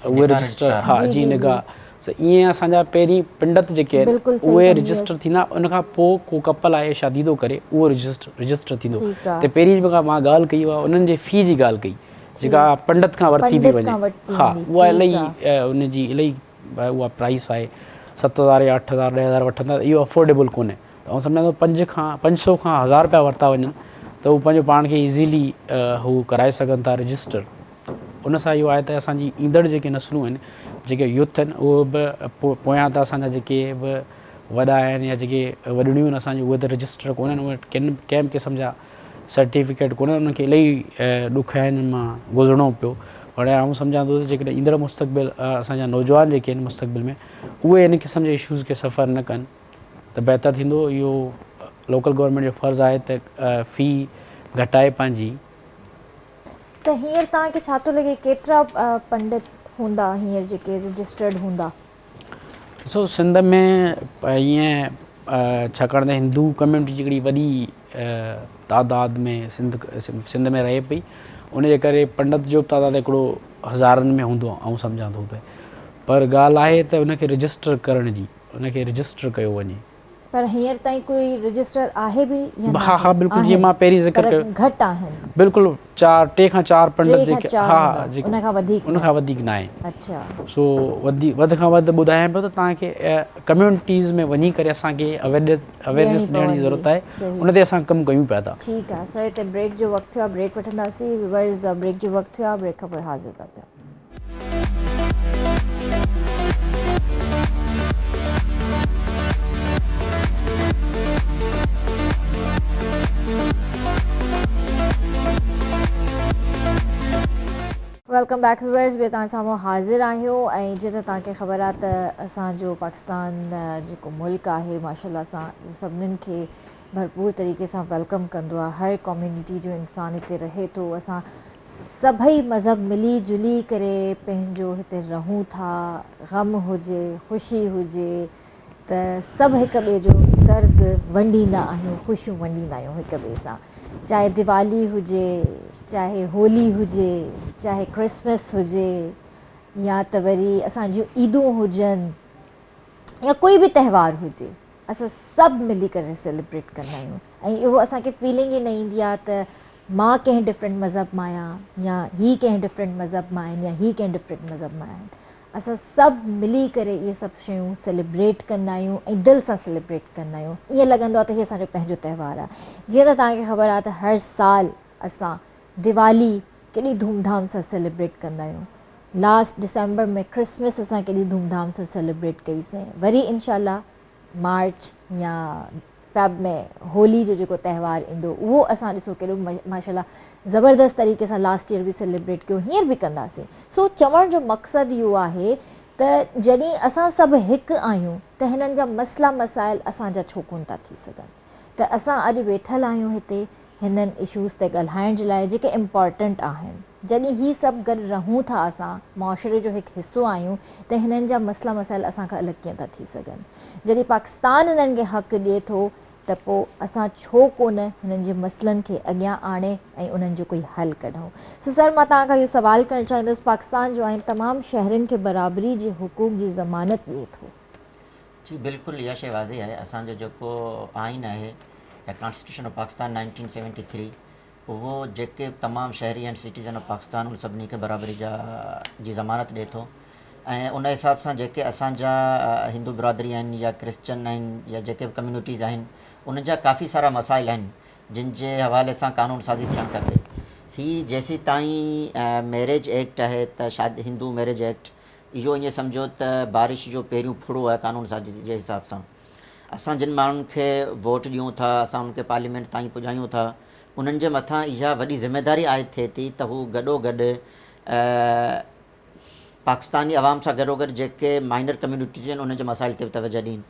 उहे रजिस्टर, हा जी निगाह, त ईअं असांजा पहिरीं पंडित जेके आहिनि उहे रजिस्टर थींदा, उन खां पोइ को कपल आहे शादी थो करे उहो रजिस्टर थींदो। त पहिरीं जेका मां ॻाल्हि कई उहा उन्हनि जे फ़ी जी ॻाल्हि कई जेका पंडित खां वरिती पई वञे, हा उहा इलाही उनजी इलाही उहा प्राइस आहे 7,000 या 8,000 10,000 वठंदा, इहो अफोर्डेबल कोन्हे। त आउं सम्झां थो 500 खां 1000 रुपया वरिता वञनि त हू पंहिंजो पाण खे ईज़िली हू कराए सघनि था रजिस्टर। उन सां इहो आहे त असांजी ईंदड़ जेके नस्लूं आहिनि, जेके यूथ आहिनि, उहो बि पोयां त असांजा जेके बि वॾा आहिनि या जेके वॾड़ियूं आहिनि असांजूं, उहे त रजिस्टर कोन्हनि, उहे कंहिं बि क़िस्म जा सर्टिफिकेट कोन्हनि, उन्हनि खे इलाही ॾुखियाइनि मां गुज़रणो पियो। पर आउं सम्झां थो त जेकॾहिं ईंदड़ मुस्तक़बिल असांजा नौजवान जेके आहिनि मुस्तक़बिल में, उहे इन क़िस्म जे इशूज़ खे सफ़र न कनि त बहितर थींदो। इहो लोकल गवर्नमेंट जो फ़र्ज़ु आहे त फ़ी घटाए पंहिंजी। त हींअर तव्हांखे छा थो लॻे केतिरा पंडित हूंदा हींअर जेके रजिस्टर्ड हूंदा? ॾिसो, सिंध में ईअं ڇاڪاڻ ته هندو ڪميونٽي جي هڪڙي وڏي تعداد ۾ سنڌ سنڌ ۾ رهي پئي ان جي ڪري پنڊت جو به تعداد هڪڙو هزارن ۾ هوندو آئون سمجهان ٿو ته پر ڳالهه آهي ته ان کي رجسٽر ڪرڻ جي ان کي رجسٽر ڪيو وڃي. پر هينئر تائين ڪوئي رجسٽر آهي به يا ها ها بلڪل جيئن مان پهرين ذڪر ڪيو گهٽ آهن بلڪل 4 ٽي کان 4 پنڊت جيڪي ها ها جيڪي ان کان وڌيڪ ان کان وڌيڪ نه آهن. اڇا سو وڌ وڌ کان وڌ ٻڌايان پيو ته توهان کي ڪميونٽيز ۾ وڃي ڪري اسان کي اويرنيس اويرنيس ڏيڻ جي ضرورت آهي ان تي اسان ڪم ڪيون پيا ٿا. ٺيڪ آهي سر هتي بريڪ جو وقت ٿيو آهي بريڪ وٺنداسين ويورز بريڪ جو وقت ٿيو آهي بريڪ کان پوء حاضر ٿا ٿيون. Welcome back viewers ٻيهر توهان سامهون حاضر آهيون ۽ جيئن ته توهان کي خبر آهي ته اسان جو پاڪستان جيڪو ملڪ آهي ماشاءالله سان اهو سڀنين کي ڀرپور طريقي سان welcome ڪندو آهي هر ڪميونٽي جو انسان هتي رهي ٿو اسان سڀئي مذهب ملي جلي ڪري پنهنجو هتي رهون ٿا غم هجي خوشي هجي ته سڀ هڪ ٻئي جو درد ونڊيندا آهيون خوشيون ونڊيندا آهيون هڪ ٻئي سان چاهي ديوالي هجي چاهي هولي هجي چاهي ڪرسمس هجي يا ته وري اسان جون عيدون هجن يا ڪوئي به تهوار هجي اسان سڀ ملي ڪري سيليبريٽ ڪندا آهيون ۽ اهو اسان کي فيلنگ ئي نه ايندي آهي ته مان ڪنهن ڊفرنٽ مذهب مان آهيان يا هي ڪنهن ڊفرنٽ مذهب مان آهن يا هي ڪنهن ڊفرنٽ مذهب مان آهن اسان سڀ ملي ڪري اهي سڀ شيون سيليبريٽ ڪندا آهيون ۽ دل سان سيليبريٽ ڪندا آهيون ائين لڳندو آهي ته هي اسان جو پنهنجو تهوار آهي جيئن ته توهان کي خبر آهي ته هر سال اسان ديوالي ڪيڏي ڌوم ڌام سان سيليبريٽ ڪندا آهيون لاسٽ ڊسمبر ۾ ڪرسمس اسان ڪيڏي ڌوم ڌام سان سيليبريٽ ڪئي سين وري انشاء الله مارچ يا فيب ۾ هولي جو جيڪو تهوار ايندو اهو اسان ڏسو ڪيڏو ماشاء الله زبردست طريقي سان لاسٽ ايئر به سيليبريٽ ڪيو هينئر به ڪنداسين سو چوڻ جو مقصد اهو آهي ته جڏهن اسان سڀ هڪ آهيون ته هنن جا مسئلا مسائل اسان جا ڇو ڪون ٿا ٿي سگهن ته اسان اڄ ويٺل آهيون هتي هنن اشوز تي ڳالهائڻ جي لاء جيڪي امپارٽنٽ آهن. جڏهن هي سڀ گڏ رهون ٿا اسان معاشري جو هڪ حصو آهيون ته هنن جا مسئلا مسائل اسان کان الڳ ڪيئن ٿا ٿي سگهن. جڏهن پاڪستان هنن کي حق ڏئي ٿو ته پوء اسان ڇو ڪونه هنن جي مسئلن کي اڳيان آڻي ۽ انهن جو ڪوئي حل ڪڍون. سو سر مان توهان کان اهو سوال ڪرڻ چاهيندس پاڪستان جو آئين تمام شهرين کي برابري جي حقوق جي ضمانت ڏئي ٿو. جي بلڪل اها شيء واضح آهي اسان جو جيڪو آئين آهي يا ڪانسٽيٽيوشن آف پاڪستان 1973 اهو جيڪي به تمام شهري آهن سٽيزن آف پاڪستان ان سڀني کي برابري جا جي ضمانت ڏئي ٿو ۽ ان حساب سان جيڪي اسان جا هندو برادري آهن يا ڪرسچن آهن يا جيڪي به ڪميونٽيز آهن ان جا ڪافي سارا مسائل آهن جن جي حوالي سان قانون سازي ٿيڻ کپي هي جيسين تائين ميريج ايڪٽ آهي ته شاد هندو ميريج ايڪٽ اهو ائين سمجهو ته بارش جو پهريون ڦڙو آهي قانون سازي جي حساب سان. اسان جن ماڻهن کي ووٽ ڏيون ٿا، اسان انهن کي پارليامينٽ تائين پڄايون ٿا، انهن جي مٿان اها وڏي ذميداري عائد ٿئي ٿي ته هو گڏوگڏ پاڪستاني عوام سان گڏوگڏ جيڪي مائنر ڪميونٽيز آهن انهن جي مسائل تي به توجهه ڏين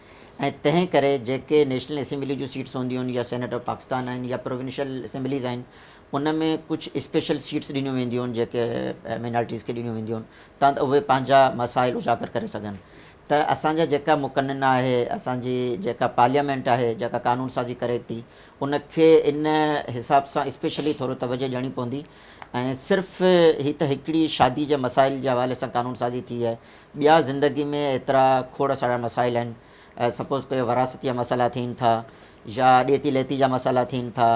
۽ تنهن ڪري جيڪي نيشنل اسيمبلي جون سيٽس هونديون آهن يا سينيٽ آف پاڪستان آهن يا پروونشل اسيمبليز آهن ان ۾ ڪجهه اسپيشل سيٽس ڏنيون وينديون آهن جيڪي مائنارٽيز کي ڏنيون وينديون آهن تان ته اهي پنهنجا مسائل اجاگر ڪري سگهن ته اسان جا جيڪا مقننه آهي اسان جي جيڪا پارليامينٽ آهي جيڪا قانون سازي ڪري ٿي ان کي ان حساب سان اسپيشلي ٿورو توجه ڏيڻي پوندي ۽ صرف هي ته هڪڙي شادي جي مسائل جي حوالي سان قانون سازي ٿي آهي ٻيا زندگي ۾ ايترا کوڙ سارا مسائل آهن سپوز ڪيو وراثت جا مسئلا ٿين ٿا يا ڏيتي ليتي جا مسئلا ٿين ٿا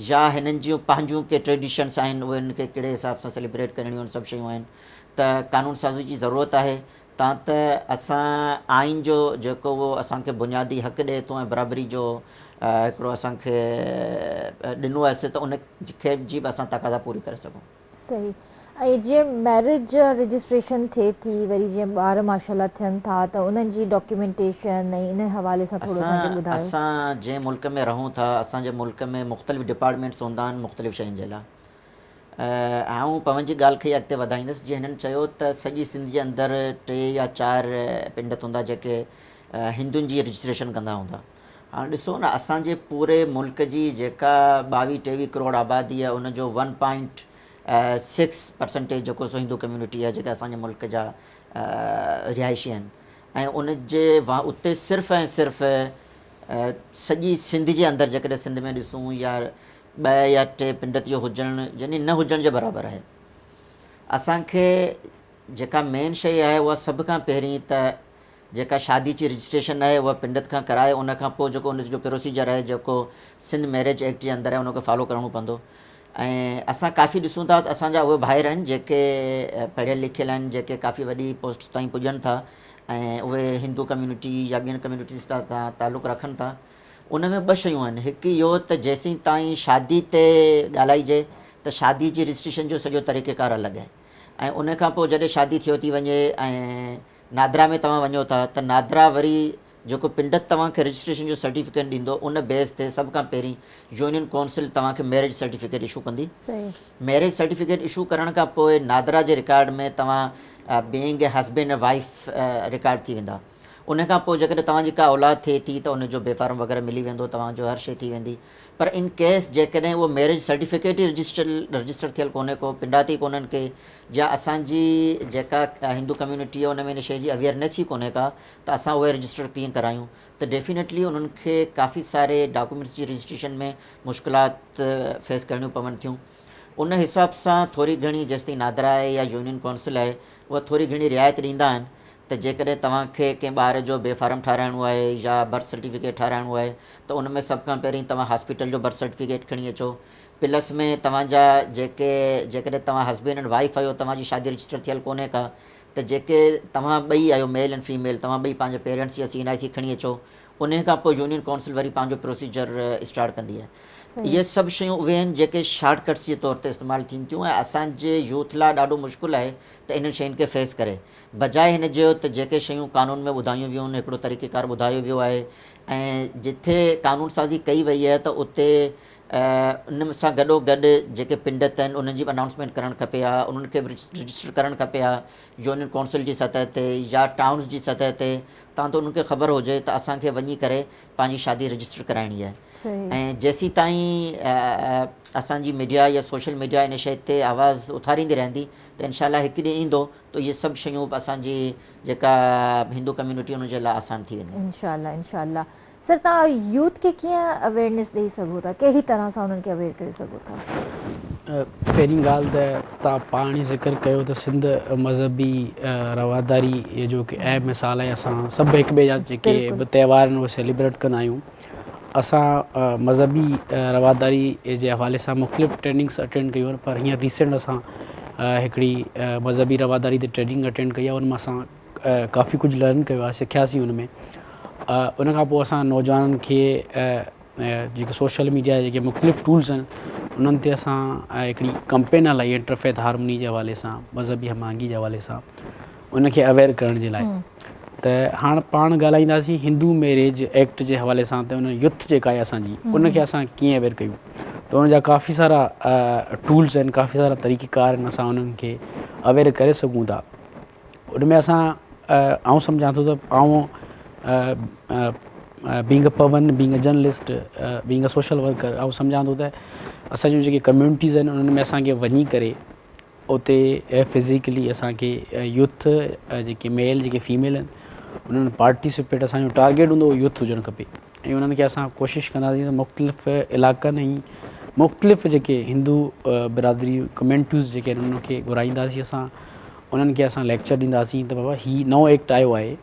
يا هنن جون پنهنجون ڪي ٽريڊيشنس آهن اهي هنن کي ڪهڙي حساب سان سيليبريٽ ڪرڻيون آهن سڀ شيون آهن ته قانون سازي جي ضرورت آهي تان ته اسان آئين جو جيڪو اهو اسان کي بنيادي حق ڏئي ٿو ۽ برابري جو هڪڙو اسان کي ڏنو آهي ته ان کي جي به اسان تقاضا پوري ڪري سگهون. صحيح ۽ جيئن ميرج رجسٽريشن ٿئي ٿي وري جيئن ٻار ماشاءالله ٿين ٿا ته انهن جي ڊاڪيومينٽيشن ۽ ان حوالي سان ٿورو اسان کي ٻڌايو. اسان جنهن ملڪ ۾ رهون ٿا اسان جي ملڪ ۾ مختلف ڊپارٽمينٽس هوندا آهن مختلف شين جي لاء آئون پون جي ڳالهه کي ئي اڳتي وڌائيندس جيئن هنن چيو ته سڄي سنڌ جي اندر ٽي يا چار پنڊت هوندا جيڪي هندن جي رجسٽريشن ڪندا هوندا هاڻ ڏسو نه اسان جي پوري ملڪ جي جيڪا ٻاويهه ٽيويهه ڪروڙ آبادي آهي ان جو ون پوائنٽ سڪس پرسنٽيج جيڪو سو هندو ڪميونٽي آهي جيڪا اسان جي ملڪ جا رهائشي آهن ۽ ان جي اتي صرف ۽ صرف سڄي سنڌ جي اندر جيڪڏهن سنڌ ۾ ڏسون يا ٻه يا ٽي پنڊت جو هجڻ يعني نه هجڻ جي برابر آهي. اسان کي جيڪا مين شيء آهي اها سڀ کان پهرين ته جيڪا شادي جي رجسٽريشن آهي اها پنڊت کان ڪرائي ان کان پوء جيڪو ان جو پروسيجر آهي جيڪو سنڌ ميريج ايڪٽ جي اندر آهي ان کي فالو ڪرڻو پوندو ۽ اسان ڪافي ڏسون ٿا ته اسان جا اهي ڀائر آهن جيڪي پڙهيل لکيل آهن جيڪي ڪافي وڏي پوسٽ تائين پڄن ٿا ۽ اهي هندو ڪميونٽي يا ٻين ڪميونٽيز سان تعلق رکن ٿا ان ۾ ٻه شيون آهن هڪ اهو ته جيسين تائين شادي تي ڳالهائجي ته شادي جي رجسٽريشن جو سڄو طريقيڪار الڳ آهي ۽ ان کان پوء جڏهن شادي ٿيو ٿي وڃي ۽ نادرا ۾ توهان وڃو ٿا ته نادرا وري جيڪو پنڊت توهان کي رجسٽريشن جو سرٽيفڪيٽ ڏيندو ان بيس تي سڀ کان پهرين يونين ڪونسل توهان کي ميرج سرٽيفڪيٽ اشو ڪندي. ميرج سرٽيفڪيٽ اشو ڪرڻ کان پوء نادرا جي رڪارڊ ۾ توهان being a husband ۽ wife record ٿي ويندا. ان کان پوء جيڪڏهن توهان جي ڪا اولاد ٿئي ٿي ته ان جو بي فارم وغيره ملي ويندو توهان جو هر شيء ٿي ويندي پر ان ڪيس جيڪڏهن اهو ميرج سرٽيفڪيٽ ئي رجسٽر ٿيل ڪونهي ڪو پنڊات ئي ڪونهن ڪي يا اسان جي جيڪا هندو ڪميونٽي آهي ان ۾ ان شيء جي اويئرنيس ئي ڪونهي ڪا ته اسان اهي رجسٽر ڪيئن ڪرايون ته ڊيفينيٽلي انهن کي ڪافي ساري ڊاڪومينٽس جي رجسٽريشن ۾ مشڪلات فيس ڪرڻيون پون ٿيون ان حساب سان ٿوري گهڻي جيستائين نادرا آهي يا يونين ڪونسل آهي اها ٿوري گهڻي رعايت ڏيندا آهن ته جيڪڏهن توهان کي ڪنهن ٻار جو بي فارم ٺاراهڻو آهي يا برٿ سرٽيفڪيٽ ٺاراهڻو آهي ته ان ۾ سڀ کان پهرين توهان هاسپيٽل جو برٿ سرٽيفڪيٽ کڻي اچو پلس ۾ توهان جا جيڪي جيڪڏهن توهان هسبينڊ اينڊ وائيف آهيو توهان جي شادي رجسٽر ٿيل ڪونهي ڪا ته جيڪي توهان ٻئي آهيو ميل اينڊ فيميل توهان ٻئي پنهنجي پيرنٽس جا سي اين آء سي کڻي اچو انهي کان پوء يونين ڪائونسل وري پنهنجو پروسيجر اسٽارٽ ڪندي آهي اهي سڀ شيون اهي آهن جيڪي شارٽ ڪٽس جي طور تي استعمال ٿين ٿيون ۽ اسان جي يوٿ لاء ڏاڍو مشڪل آهي ته انهن شين کي فيس ڪري بجاء هن جي ته جيڪي شيون قانون ۾ ٻڌايون ويون آهن هڪڙو طريقيڪار ٻڌايو ويو آهي ۽ جٿي قانون سازي ڪئي وئي آهي ته اتي ان سان گڏو گڏ جيڪي پنڊت آهن انهن جي به انائونسمينٽ ڪرڻ کپي ها انهن کي به رجسٽر ڪرڻ کپي ها يونين ڪونسل جي سطح تي يا ٽائونز جي سطح تي تان ته انهن کي خبر هجي ته اسان کي وڃي ڪري پنهنجي شادي رجسٽر ڪرائڻي آهي ۽ جيسين تائين اسان جي ميڊيا يا سوشل ميڊيا ان شيء تي آواز اٿاريندي رهندي ته انشاء الله هڪ ڏينهن ايندو ته اهي سڀ شيون به اسان جي جيڪا هندو ڪميونٽي ان جي لاء آسان ٿي ويندي. انشاء الله انشاء الله سر توهان يوٿ کي ڪيئن اويئرنيس ڏئي سگهو ٿا ڪهڙي طرح سان انهن کي اويئر ڪري سگهو ٿا؟ پهرين ڳالهه ته توهان پاڻ ئي ذڪر ڪيو ته سنڌ مذهبي رواداري جو هڪ اهم مثال آهي اسان سڀ هڪ ٻئي جا جيڪي به تهوار آهن اهي سيليبريٽ ڪندا آهيون اسان مذهبي رواداري جي حوالي سان مختلف ٽريننگس اٽينڊ ڪيون آهن پر هينئر ريسينٽ اسان هڪڙي مذهبي رواداري تي ٽريننگ اٽينڊ ڪئي آهي ان مان اسان ڪافي ڪجهه لرن ڪيو آهي سکياسين ان ۾ ان کان پوء اسان نوجوانن کي جيڪي سوشل ميڊيا جا جيڪي مختلف ٽولز آهن انهن تي اسان هڪڙي ڪمپين هلائي انٽرفيٿ هارموني جي حوالي سان مذهبي هم آهنگي جي حوالي سان ان کي اويئر ڪرڻ جي لاء ته هاڻ پاڻ ڳالهائينداسين هندو ميريج ايڪٽ جي حوالي سان ته ان يوٿ جيڪا آهي اسانجي ان کي اسان ڪيئن اويئر ڪيون ته ان جا ڪافي سارا ٽولز آهن ڪافي سارا طريقي ڪار آهن اسان انهن کي اويئر ڪري سگهون ٿا ان ۾ اسان آئون سمجهان ٿو ته آئون being a Pawan being a journalist being a social worker آئون سمجهان ٿو ته اسان جون جيڪي ڪميونٽيز آهن انهن ۾ اسانکي وڃي ڪري اتي فزيڪلي اسانکي يوٿ جيڪي ميل جيڪي فيميل آهن انهن پارٽيسپيٽ اسانجو ٽارگيٽ هوندو اهو يوٿ هجڻ کپي ۽ انهن کي اسان ڪوشش ڪنداسين ته مختلف علائقن ۽ مختلف جيڪي هندو برادري ڪميونٽيز جيڪي آهن انهن کي گهرائينداسين اسان انهن کي اسان ليڪچر ڏينداسين ته بابا هي نئون ايڪٽ آيو آهي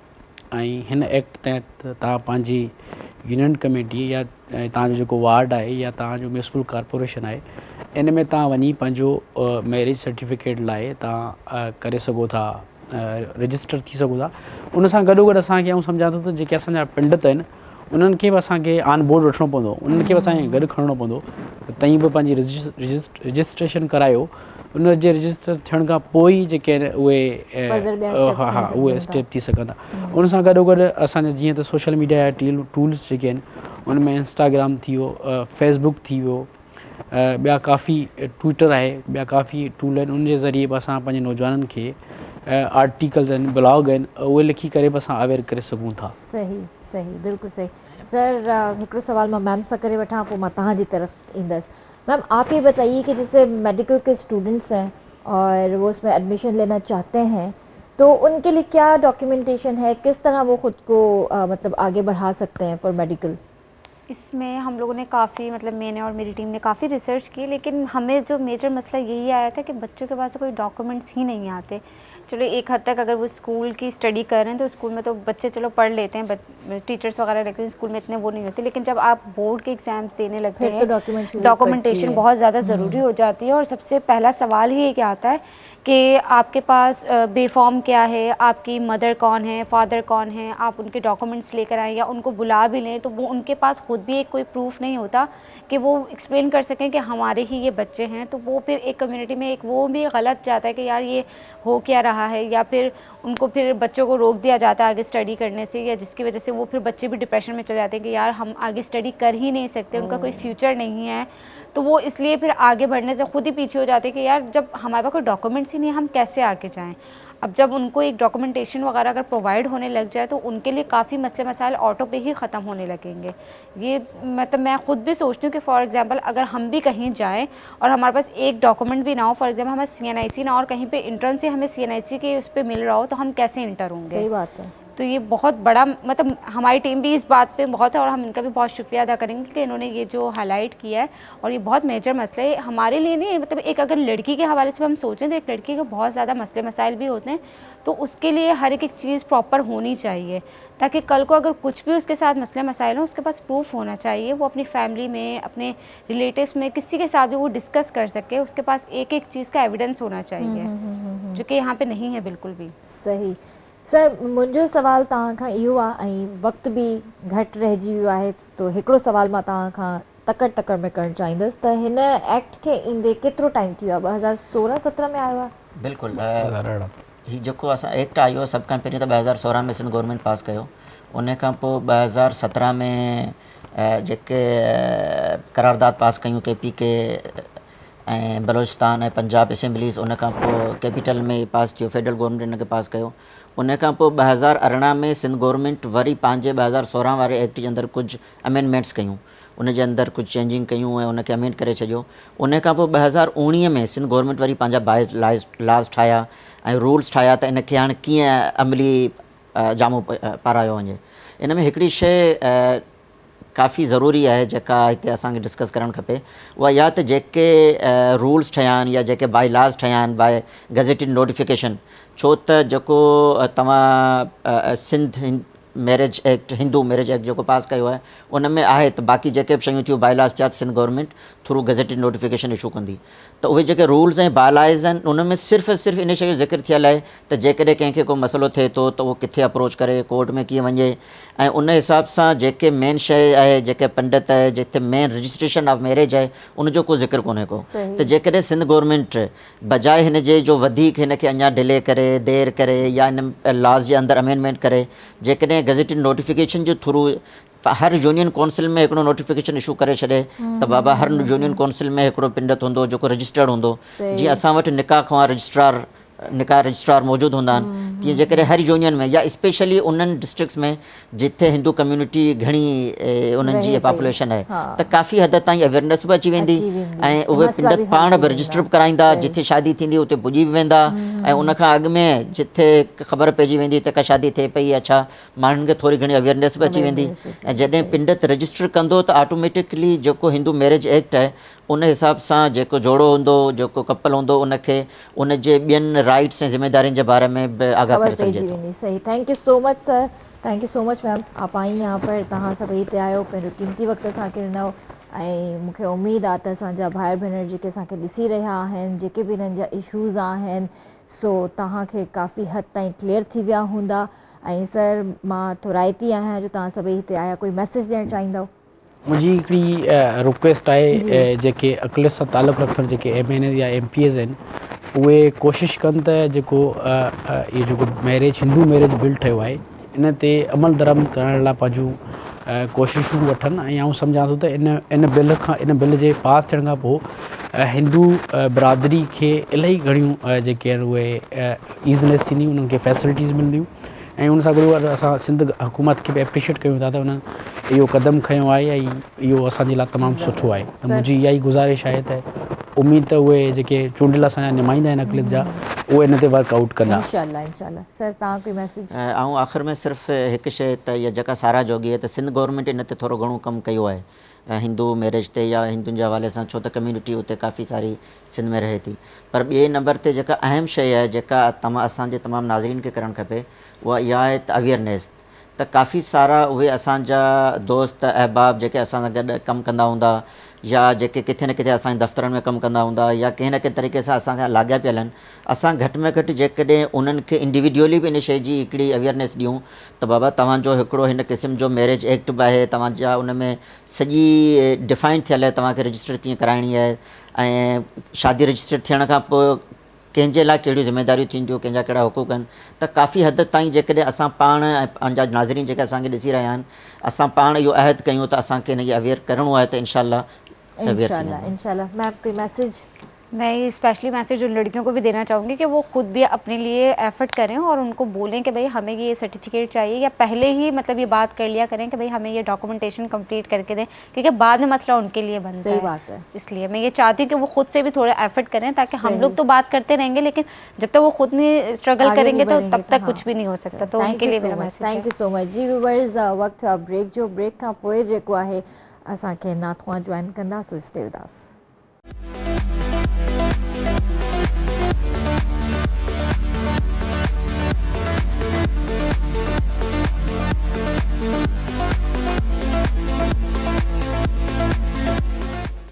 ۽ هن ايڪٽ تحت توهان پنهنجي يونين ڪميٽي يا توهان جو جيڪو وارڊ آهي يا توهان جو ميونسپل ڪارپوريشن آهي ان ۾ توهان وڃي پنهنجو ميريج سرٽيفڪيٽ لاء توهان ڪري سگهو ٿا رجسٽر ٿي سگهو ٿا ان سان گڏو گڏ اسانکي آئون سمجهان ٿو ته جيڪي اسانجا پنڊت آهن انهن کي به اسان کي آن بورڊ وٺڻو پوندو انهن کي به اسان کي گڏ کڻڻو پوندو ته تئين به پنهنجي رجسٽريشن ڪرايو ان جي رجسٽر ٿيڻ کان پوء ئي جيڪي آهن اهي ها ها اهي اسٽيپ ٿي سگهن ٿا ان سان گڏو گڏ اسان جا جيئن ته سوشل ميڊيا جا ٽولس جيڪي آهن ان ۾ انسٽاگرام ٿي ويو فيسبڪ ٿي ويو ٻيا ڪافي ٽوئٽر آهي ٻيا ڪافي ٽول آهن ان جي ذريعي به اسان پنهنجي نوجوانن کي آرٽيڪلز آهن بلاگ آهن اهي لکي ڪري به اسان اويئر ڪري سگهون ٿا. صحيح صحيح بلڪل صحيح سر هڪڙو سوال مان ميم سان ڪري وٺان پوء مان توهان جي طرف ايندس ميم آپ يي بتائيي ڪي جيسي ميڊيڪل ڪي اسٽوڊنٽس هين اور وو اس مين ايڊميشن لينا چاهتي هين تو ان ڪي لئي ڪيا ڊاڪيومينٽيشن هي ڪس طرح وو خود ڪو مطلب آگي بڙها سڪتي هين فار ميڊيڪل. इसमें हम लोगों ने काफ़ी, मतलब मैंने और मेरी टीम ने काफ़ी रिसर्च की, लेकिन हमें जो मेजर मसला यही आया था कि बच्चों के पास तो कोई डॉक्यूमेंट्स ही नहीं आते। चलो एक हद तक अगर वो स्कूल की स्टडी कर रहे हैं तो स्कूल में तो बच्चे चलो पढ़ लेते हैं, टीचर्स वगैरह लगते हैं, स्कूल में इतने वो नहीं होते, लेकिन जब आप बोर्ड के एग्ज़ाम देने लगते फिर तो हैं, documents की ज़रूरत पड़ती डॉक्यूमेंटेशन है। बहुत ज़्यादा ज़रूरी हो जाती है। और सबसे पहला सवाल ही ये क्या आता है कि आपके पास बेफॉर्म क्या है, आपकी मदर कौन है, फ़ादर कौन है, आप उनके डॉक्यूमेंट्स लेकर आएँ या उनको बुला भी लें तो वो उनके पास ख़ुद भी एक कोई प्रूफ नहीं होता कि वो एक्सप्लेन कर सकें कि हमारे ही ये बच्चे हैं। तो वो फिर एक कम्युनिटी में एक वो भी गलत जाता है कि यार ये हो क्या रहा है, या फिर उनको फिर बच्चों को रोक दिया जाता है आगे स्टडी करने से, या जिसकी वजह से वो फिर बच्चे भी डिप्रेशन में चले जाते हैं कि यार हम आगे स्टडी कर ही नहीं सकते, उनका कोई फ्यूचर नहीं है। तो वो इसलिए फिर आगे बढ़ने से खुद ही पीछे हो जाते हैं कि यार जब हमारे पास कोई डॉक्यूमेंट्स ही नहीं है हम कैसे आगे जाएँ। अब जब उनको एक डॉक्यूमेंटेशन वगैरह अगर प्रोवाइड होने लग जाए तो उनके लिए काफ़ी मसले मसाइल ऑटो पे ही ख़त्म होने लगेंगे। ये मतलब मैं ख़ुद भी सोचती हूँ कि फ़ॉर एग्ज़ाम्पल अगर हम भी कहीं जाएँ और हमारे पास एक डॉक्यूमेंट भी ना हो, फॉर एग्ज़ाम्पल हमारे CNIC ना हो और कहीं पे इंट्रेंस ही हमें CNIC के उस पर मिल रहा हो तो हम कैसे इंटर होंगे। सही बात है। तो ये बहुत बड़ा, मतलब हमारी टीम भी इस बात पे बहुत है और हम इनका भी बहुत शुक्रिया अदा करेंगे कि इन्होंने ये जो हाईलाइट किया है। और ये बहुत मेजर मसला है हमारे लिए नहीं, मतलब एक अगर लड़की के हवाले से हम सोचें तो एक लड़की के बहुत ज़्यादा मसले मसाइल भी होते हैं, तो उसके लिए हर एक चीज़ प्रॉपर होनी चाहिए ताकि कल को अगर कुछ भी उसके साथ मसले मसाइल हों उसके पास प्रूफ होना चाहिए, वो अपनी फैमिली में, अपने रिलेटिव्स में, किसी के साथ भी वो डिस्कस कर सके, उसके पास एक एक चीज़ का एविडेंस होना चाहिए, जो कि यहाँ पर नहीं है बिल्कुल भी। सही। सर मुंहिंजो सवाल तव्हां खां इहो आहे ऐं वक़्तु बि घटि रहिजी वियो आहे, तो हिकिड़ो सवाल मां तव्हां खां तकड़ तकड़ में करणु चाहींदुसि त हिन एक्ट खे ईंदे केतिरो टाइम थी वियो आहे? 2016-17 में आयो आहे? बिल्कुलु, हीउ जेको असां एक्ट आयो आहे सभ खां पहिरीं त 2016 में सिंध गवर्नमेंट पास कयो, उन खां पोइ 2017 में जेके करारदाद पास कयूं KPK ऐं बलोचिस्तान ऐं पंजाब असेंबलीज़, उन खां पोइ कैपिटल में पास थियो, फेडरल गवर्नमेंट हिन खे पास कयो। उन खां पोइ 2018 में सिंध गवर्नमेंट वरी पंहिंजे 2016 वारे एक्ट जे अंदरि कुझु अमेंडमेंट्स कयूं, उन जे अंदरि कुझु चेंजिंग कयूं ऐं उनखे अमेंड करे छॾियो। उन खां पोइ 2019 में सिंध गवर्नमेंट वरी पंहिंजा बाय लाज़ ठाहिया ऐं रूल्स ठाहिया त इन खे हाणे कीअं अमली जामो पारायो वञे। इन में हिकिड़ी शइ काफ़ी ज़रूरी आहे जेका हिते असांखे डिस्कस करणु खपे, उहा इहा त जेके रूल्स ठहिया आहिनि या जेके बाय लाज़ ठहिया आहिनि बाय गज़ेटेड नोटिफिकेशन, छो त जेको तव्हां Sindh marriage act, Hindu marriage act जेको पास कयो आहे उन में आहे त बाक़ी जेके बि शयूं थियूं बाय लाज़ थिया Sindh government through gazetted notification issue कंदी। त उहे जेके रूल्स ऐं बाय लाज़ आहिनि उन में सिर्फ़ु ऐं सिर्फ़ु इन शइ जो ज़िक्र थियल आहे त जेकॾहिं कंहिंखे को मसइलो थिए थो त उहो किथे अप्रोच करे, कोर्ट में कीअं वञे, ऐं उन हिसाब सां जेके मेन शइ आहे, जेके पंडित आहे, जिते मेन रजिस्ट्रेशन ऑफ मैरिज आहे, उनजो को ज़िक्र कोन्हे को। त जेकॾहिं सिंध गवर्नमेंट बजाए हिन जे जो वधीक हिनखे अञा डिले करे, देरि करे या हिन लॉज़ जे अंदरि अमेंडमेंट करे, जेकॾहिं गज़ेटेड नोटिफिकेशन जे थ्रू हर यूनियन काउंसिल में हिकिड़ो नोटिफिकेशन इशू करे छॾे त बाबा हर यूनियन काउंसिल में हिकिड़ो पंडित हूंदो जेको रजिस्टर्ड हूंदो, जीअं असां वटि निकाह खां रजिस्ट्रार, निकाह रजिस्ट्रार मौजूदु हूंदा आहिनि, तीअं जेकॾहिं हर यूनियन में या स्पेशली उन्हनि डिस्ट्रिक्ट्स में जिथे हिंदू कम्यूनिटी घणी उन्हनि जी पॉपुलेशन आहे त काफ़ी हद ताईं अवेयरनेस बि अची वेंदी ऐं उहे पंडित पाण बि रजिस्टर बि कराईंदा, जिथे शादी थींदी उते पुॼी बि वेंदा ऐं उन खां अॻु में जिथे ख़बर पइजी वेंदी त का शादी थिए पई या छा, माण्हुनि खे थोरी घणी अवेयरनेस बि अची वेंदी। ऐं जॾहिं पंडित रजिस्टर कंदो त ऑटोमेटिकली जेको हिंदू मैरिज एक्ट आहे उन हिसाब सां जेको जोड़ो हूंदो, जेको कपल हूंदो, उनखे उनजे ॿियनि राइट्स ऐं ज़िम्मेदारियुनि जे बारे में बि आगाह करे सघिजे थो। सही। Thank you so much sir, thank you so much ma'am, आप आई यहाँ पर, तव्हां सभई हिते आहियो, पंहिंजो क़ीमती वक़्तु असांखे ॾिनो ऐं मूंखे उमेद आहे त असांजा भाइर भेनर जेके असांखे ॾिसी रहिया आहिनि, जेके बि हिननि जा इशूज़ आहिनि, सो तव्हांखे काफ़ी हद ताईं क्लियर थी विया हूंदा। ऐं सर मां थोराइती आहियां जो तव्हां सभई हिते आया, कोई मैसेज ॾियणु चाहींदव? मुंहिंजी हिकिड़ी रिक्वेस्ट आहे, जेके अक़लियत सां तालुक़ रखंदड़ जेके MNA या MPs आहिनि उहे कोशिशि कनि त जेको इहो जेको मैरिज, हिंदू मैरिज बिल ठहियो आहे इन ते अमल दरामद करण लाइ पंहिंजूं कोशिशूं वठनि। ऐं आउं सम्झां थो त इन बिल खां, इन बिल जे पास थियण खां पोइ हिंदू बिरादरी खे इलाही घणियूं जेके आहिनि उहे ईज़नेस थींदी, उन्हनि खे फैसिलिटीज़ मिलंदियूं। ऐं उन सां गॾु असां सिंध हुकूमत खे बि एप्रिशिएट कयूं था त उन्हनि इहो कदम खयो आहे ऐं इहो असांजे लाइ तमामु सुठो आहे। त मुंहिंजी इहा ई गुज़ारिश आहे त اميد ته اهي جيڪي چونڊيل اسان جا نمائندا آهن اقليت جا اهي ان تي ورڪ آئوٽ ڪندا. انشاء الله انشاء الله سر توهان ڪوئي ميسيج. آئون آخر ۾ صرف هڪ شيء ته اها جيڪا ساراهه جوڳي آهي ته سنڌ گورنمينٽ ان تي ٿورو گهڻو ڪم ڪيو آهي هندو ميريج تي يا هندن جي حوالي سان ڇو ته ڪميونٽي اتي ڪافي ساري سنڌ ۾ رهي ٿي پر ٻئي نمبر تي جيڪا اهم شيء آهي جيڪا توهان اسان جي تمام ناظرين کي ڪرڻ کپي اها اها آهي ته اويئرنيس ته ڪافي سارا اهي اسان جا دوست احباب جيڪي اسان سان گڏ ڪم ڪندا هوندا يا جيڪي ڪٿي نه ڪٿي اسان جي دفترن ۾ ڪم ڪندا هوندا يا ڪنهن نه ڪنهن طريقي سان اسان کان لاڳاپيل آهن اسان گهٽ ۾ گهٽ جيڪڏهن انهن کي انڊيوڊيولي به ان شيء جي هڪڙي اويئرنيس ڏيون ته بابا توهان جو هڪڙو هن قسم جو ميريج ايڪٽ به آهي توهان جا ان ۾ سڄي ڊفائن ٿيل آهي توهان کي رجسٽر ڪيئن ڪرائڻي آهي ۽ شادي رجسٽر ٿيڻ کان پوء ڪنهن جي لاء ڪهڙيون ذميداريون ٿينديون ڪنهن جا ڪهڙا حقوق آهن ته ڪافي حد تائين جيڪڏهن اسان پاڻ ۽ پنهنجا ناظرين جيڪي اسان کي ڏسي رهيا آهن اسان پاڻ اهو عهد ڪيون ته اسان کي هن کي اويئر ڪرڻو آهي ته انشاء الله اويئر ٿي ويندو. انشاء الله ميم ڪوئي ميسيج. मैं ये स्पेशली मैसेज उन लड़कियों को भी देना चाहूँगी कि वो ख़ुद भी अपने लिए एफ़र्ट करें और उनको बोलें कि भाई हमें ये सर्टिफिकेट चाहिए, या पहले ही मतलब ये बात कर लिया करें कि भाई हमें ये डॉक्यूमेंटेशन कंप्लीट करके दें, क्योंकि बाद में मसला उनके लिए बनता सही है। बात है। इसलिए मैं ये चाहती हूँ कि वो खुद से भी थोड़ा एफर्ट करें, ताकि हम लोग तो बात करते रहेंगे लेकिन जब तक वो खुद नहीं स्ट्रगल आगे नहीं करेंगे तो बढ़ेंगे तब तो तक हाँ। कुछ भी नहीं हो सकता। तो thank उनके you लिए सो मेरा मच, मैसेज है। Thank you so much ji viewers. वक़्तु थियो आहे ब्रेक जो, ब्रेक खां पोइ जेको आहे असांखे नाथुआ जॉइन कंदा, सो स्टे विद अस।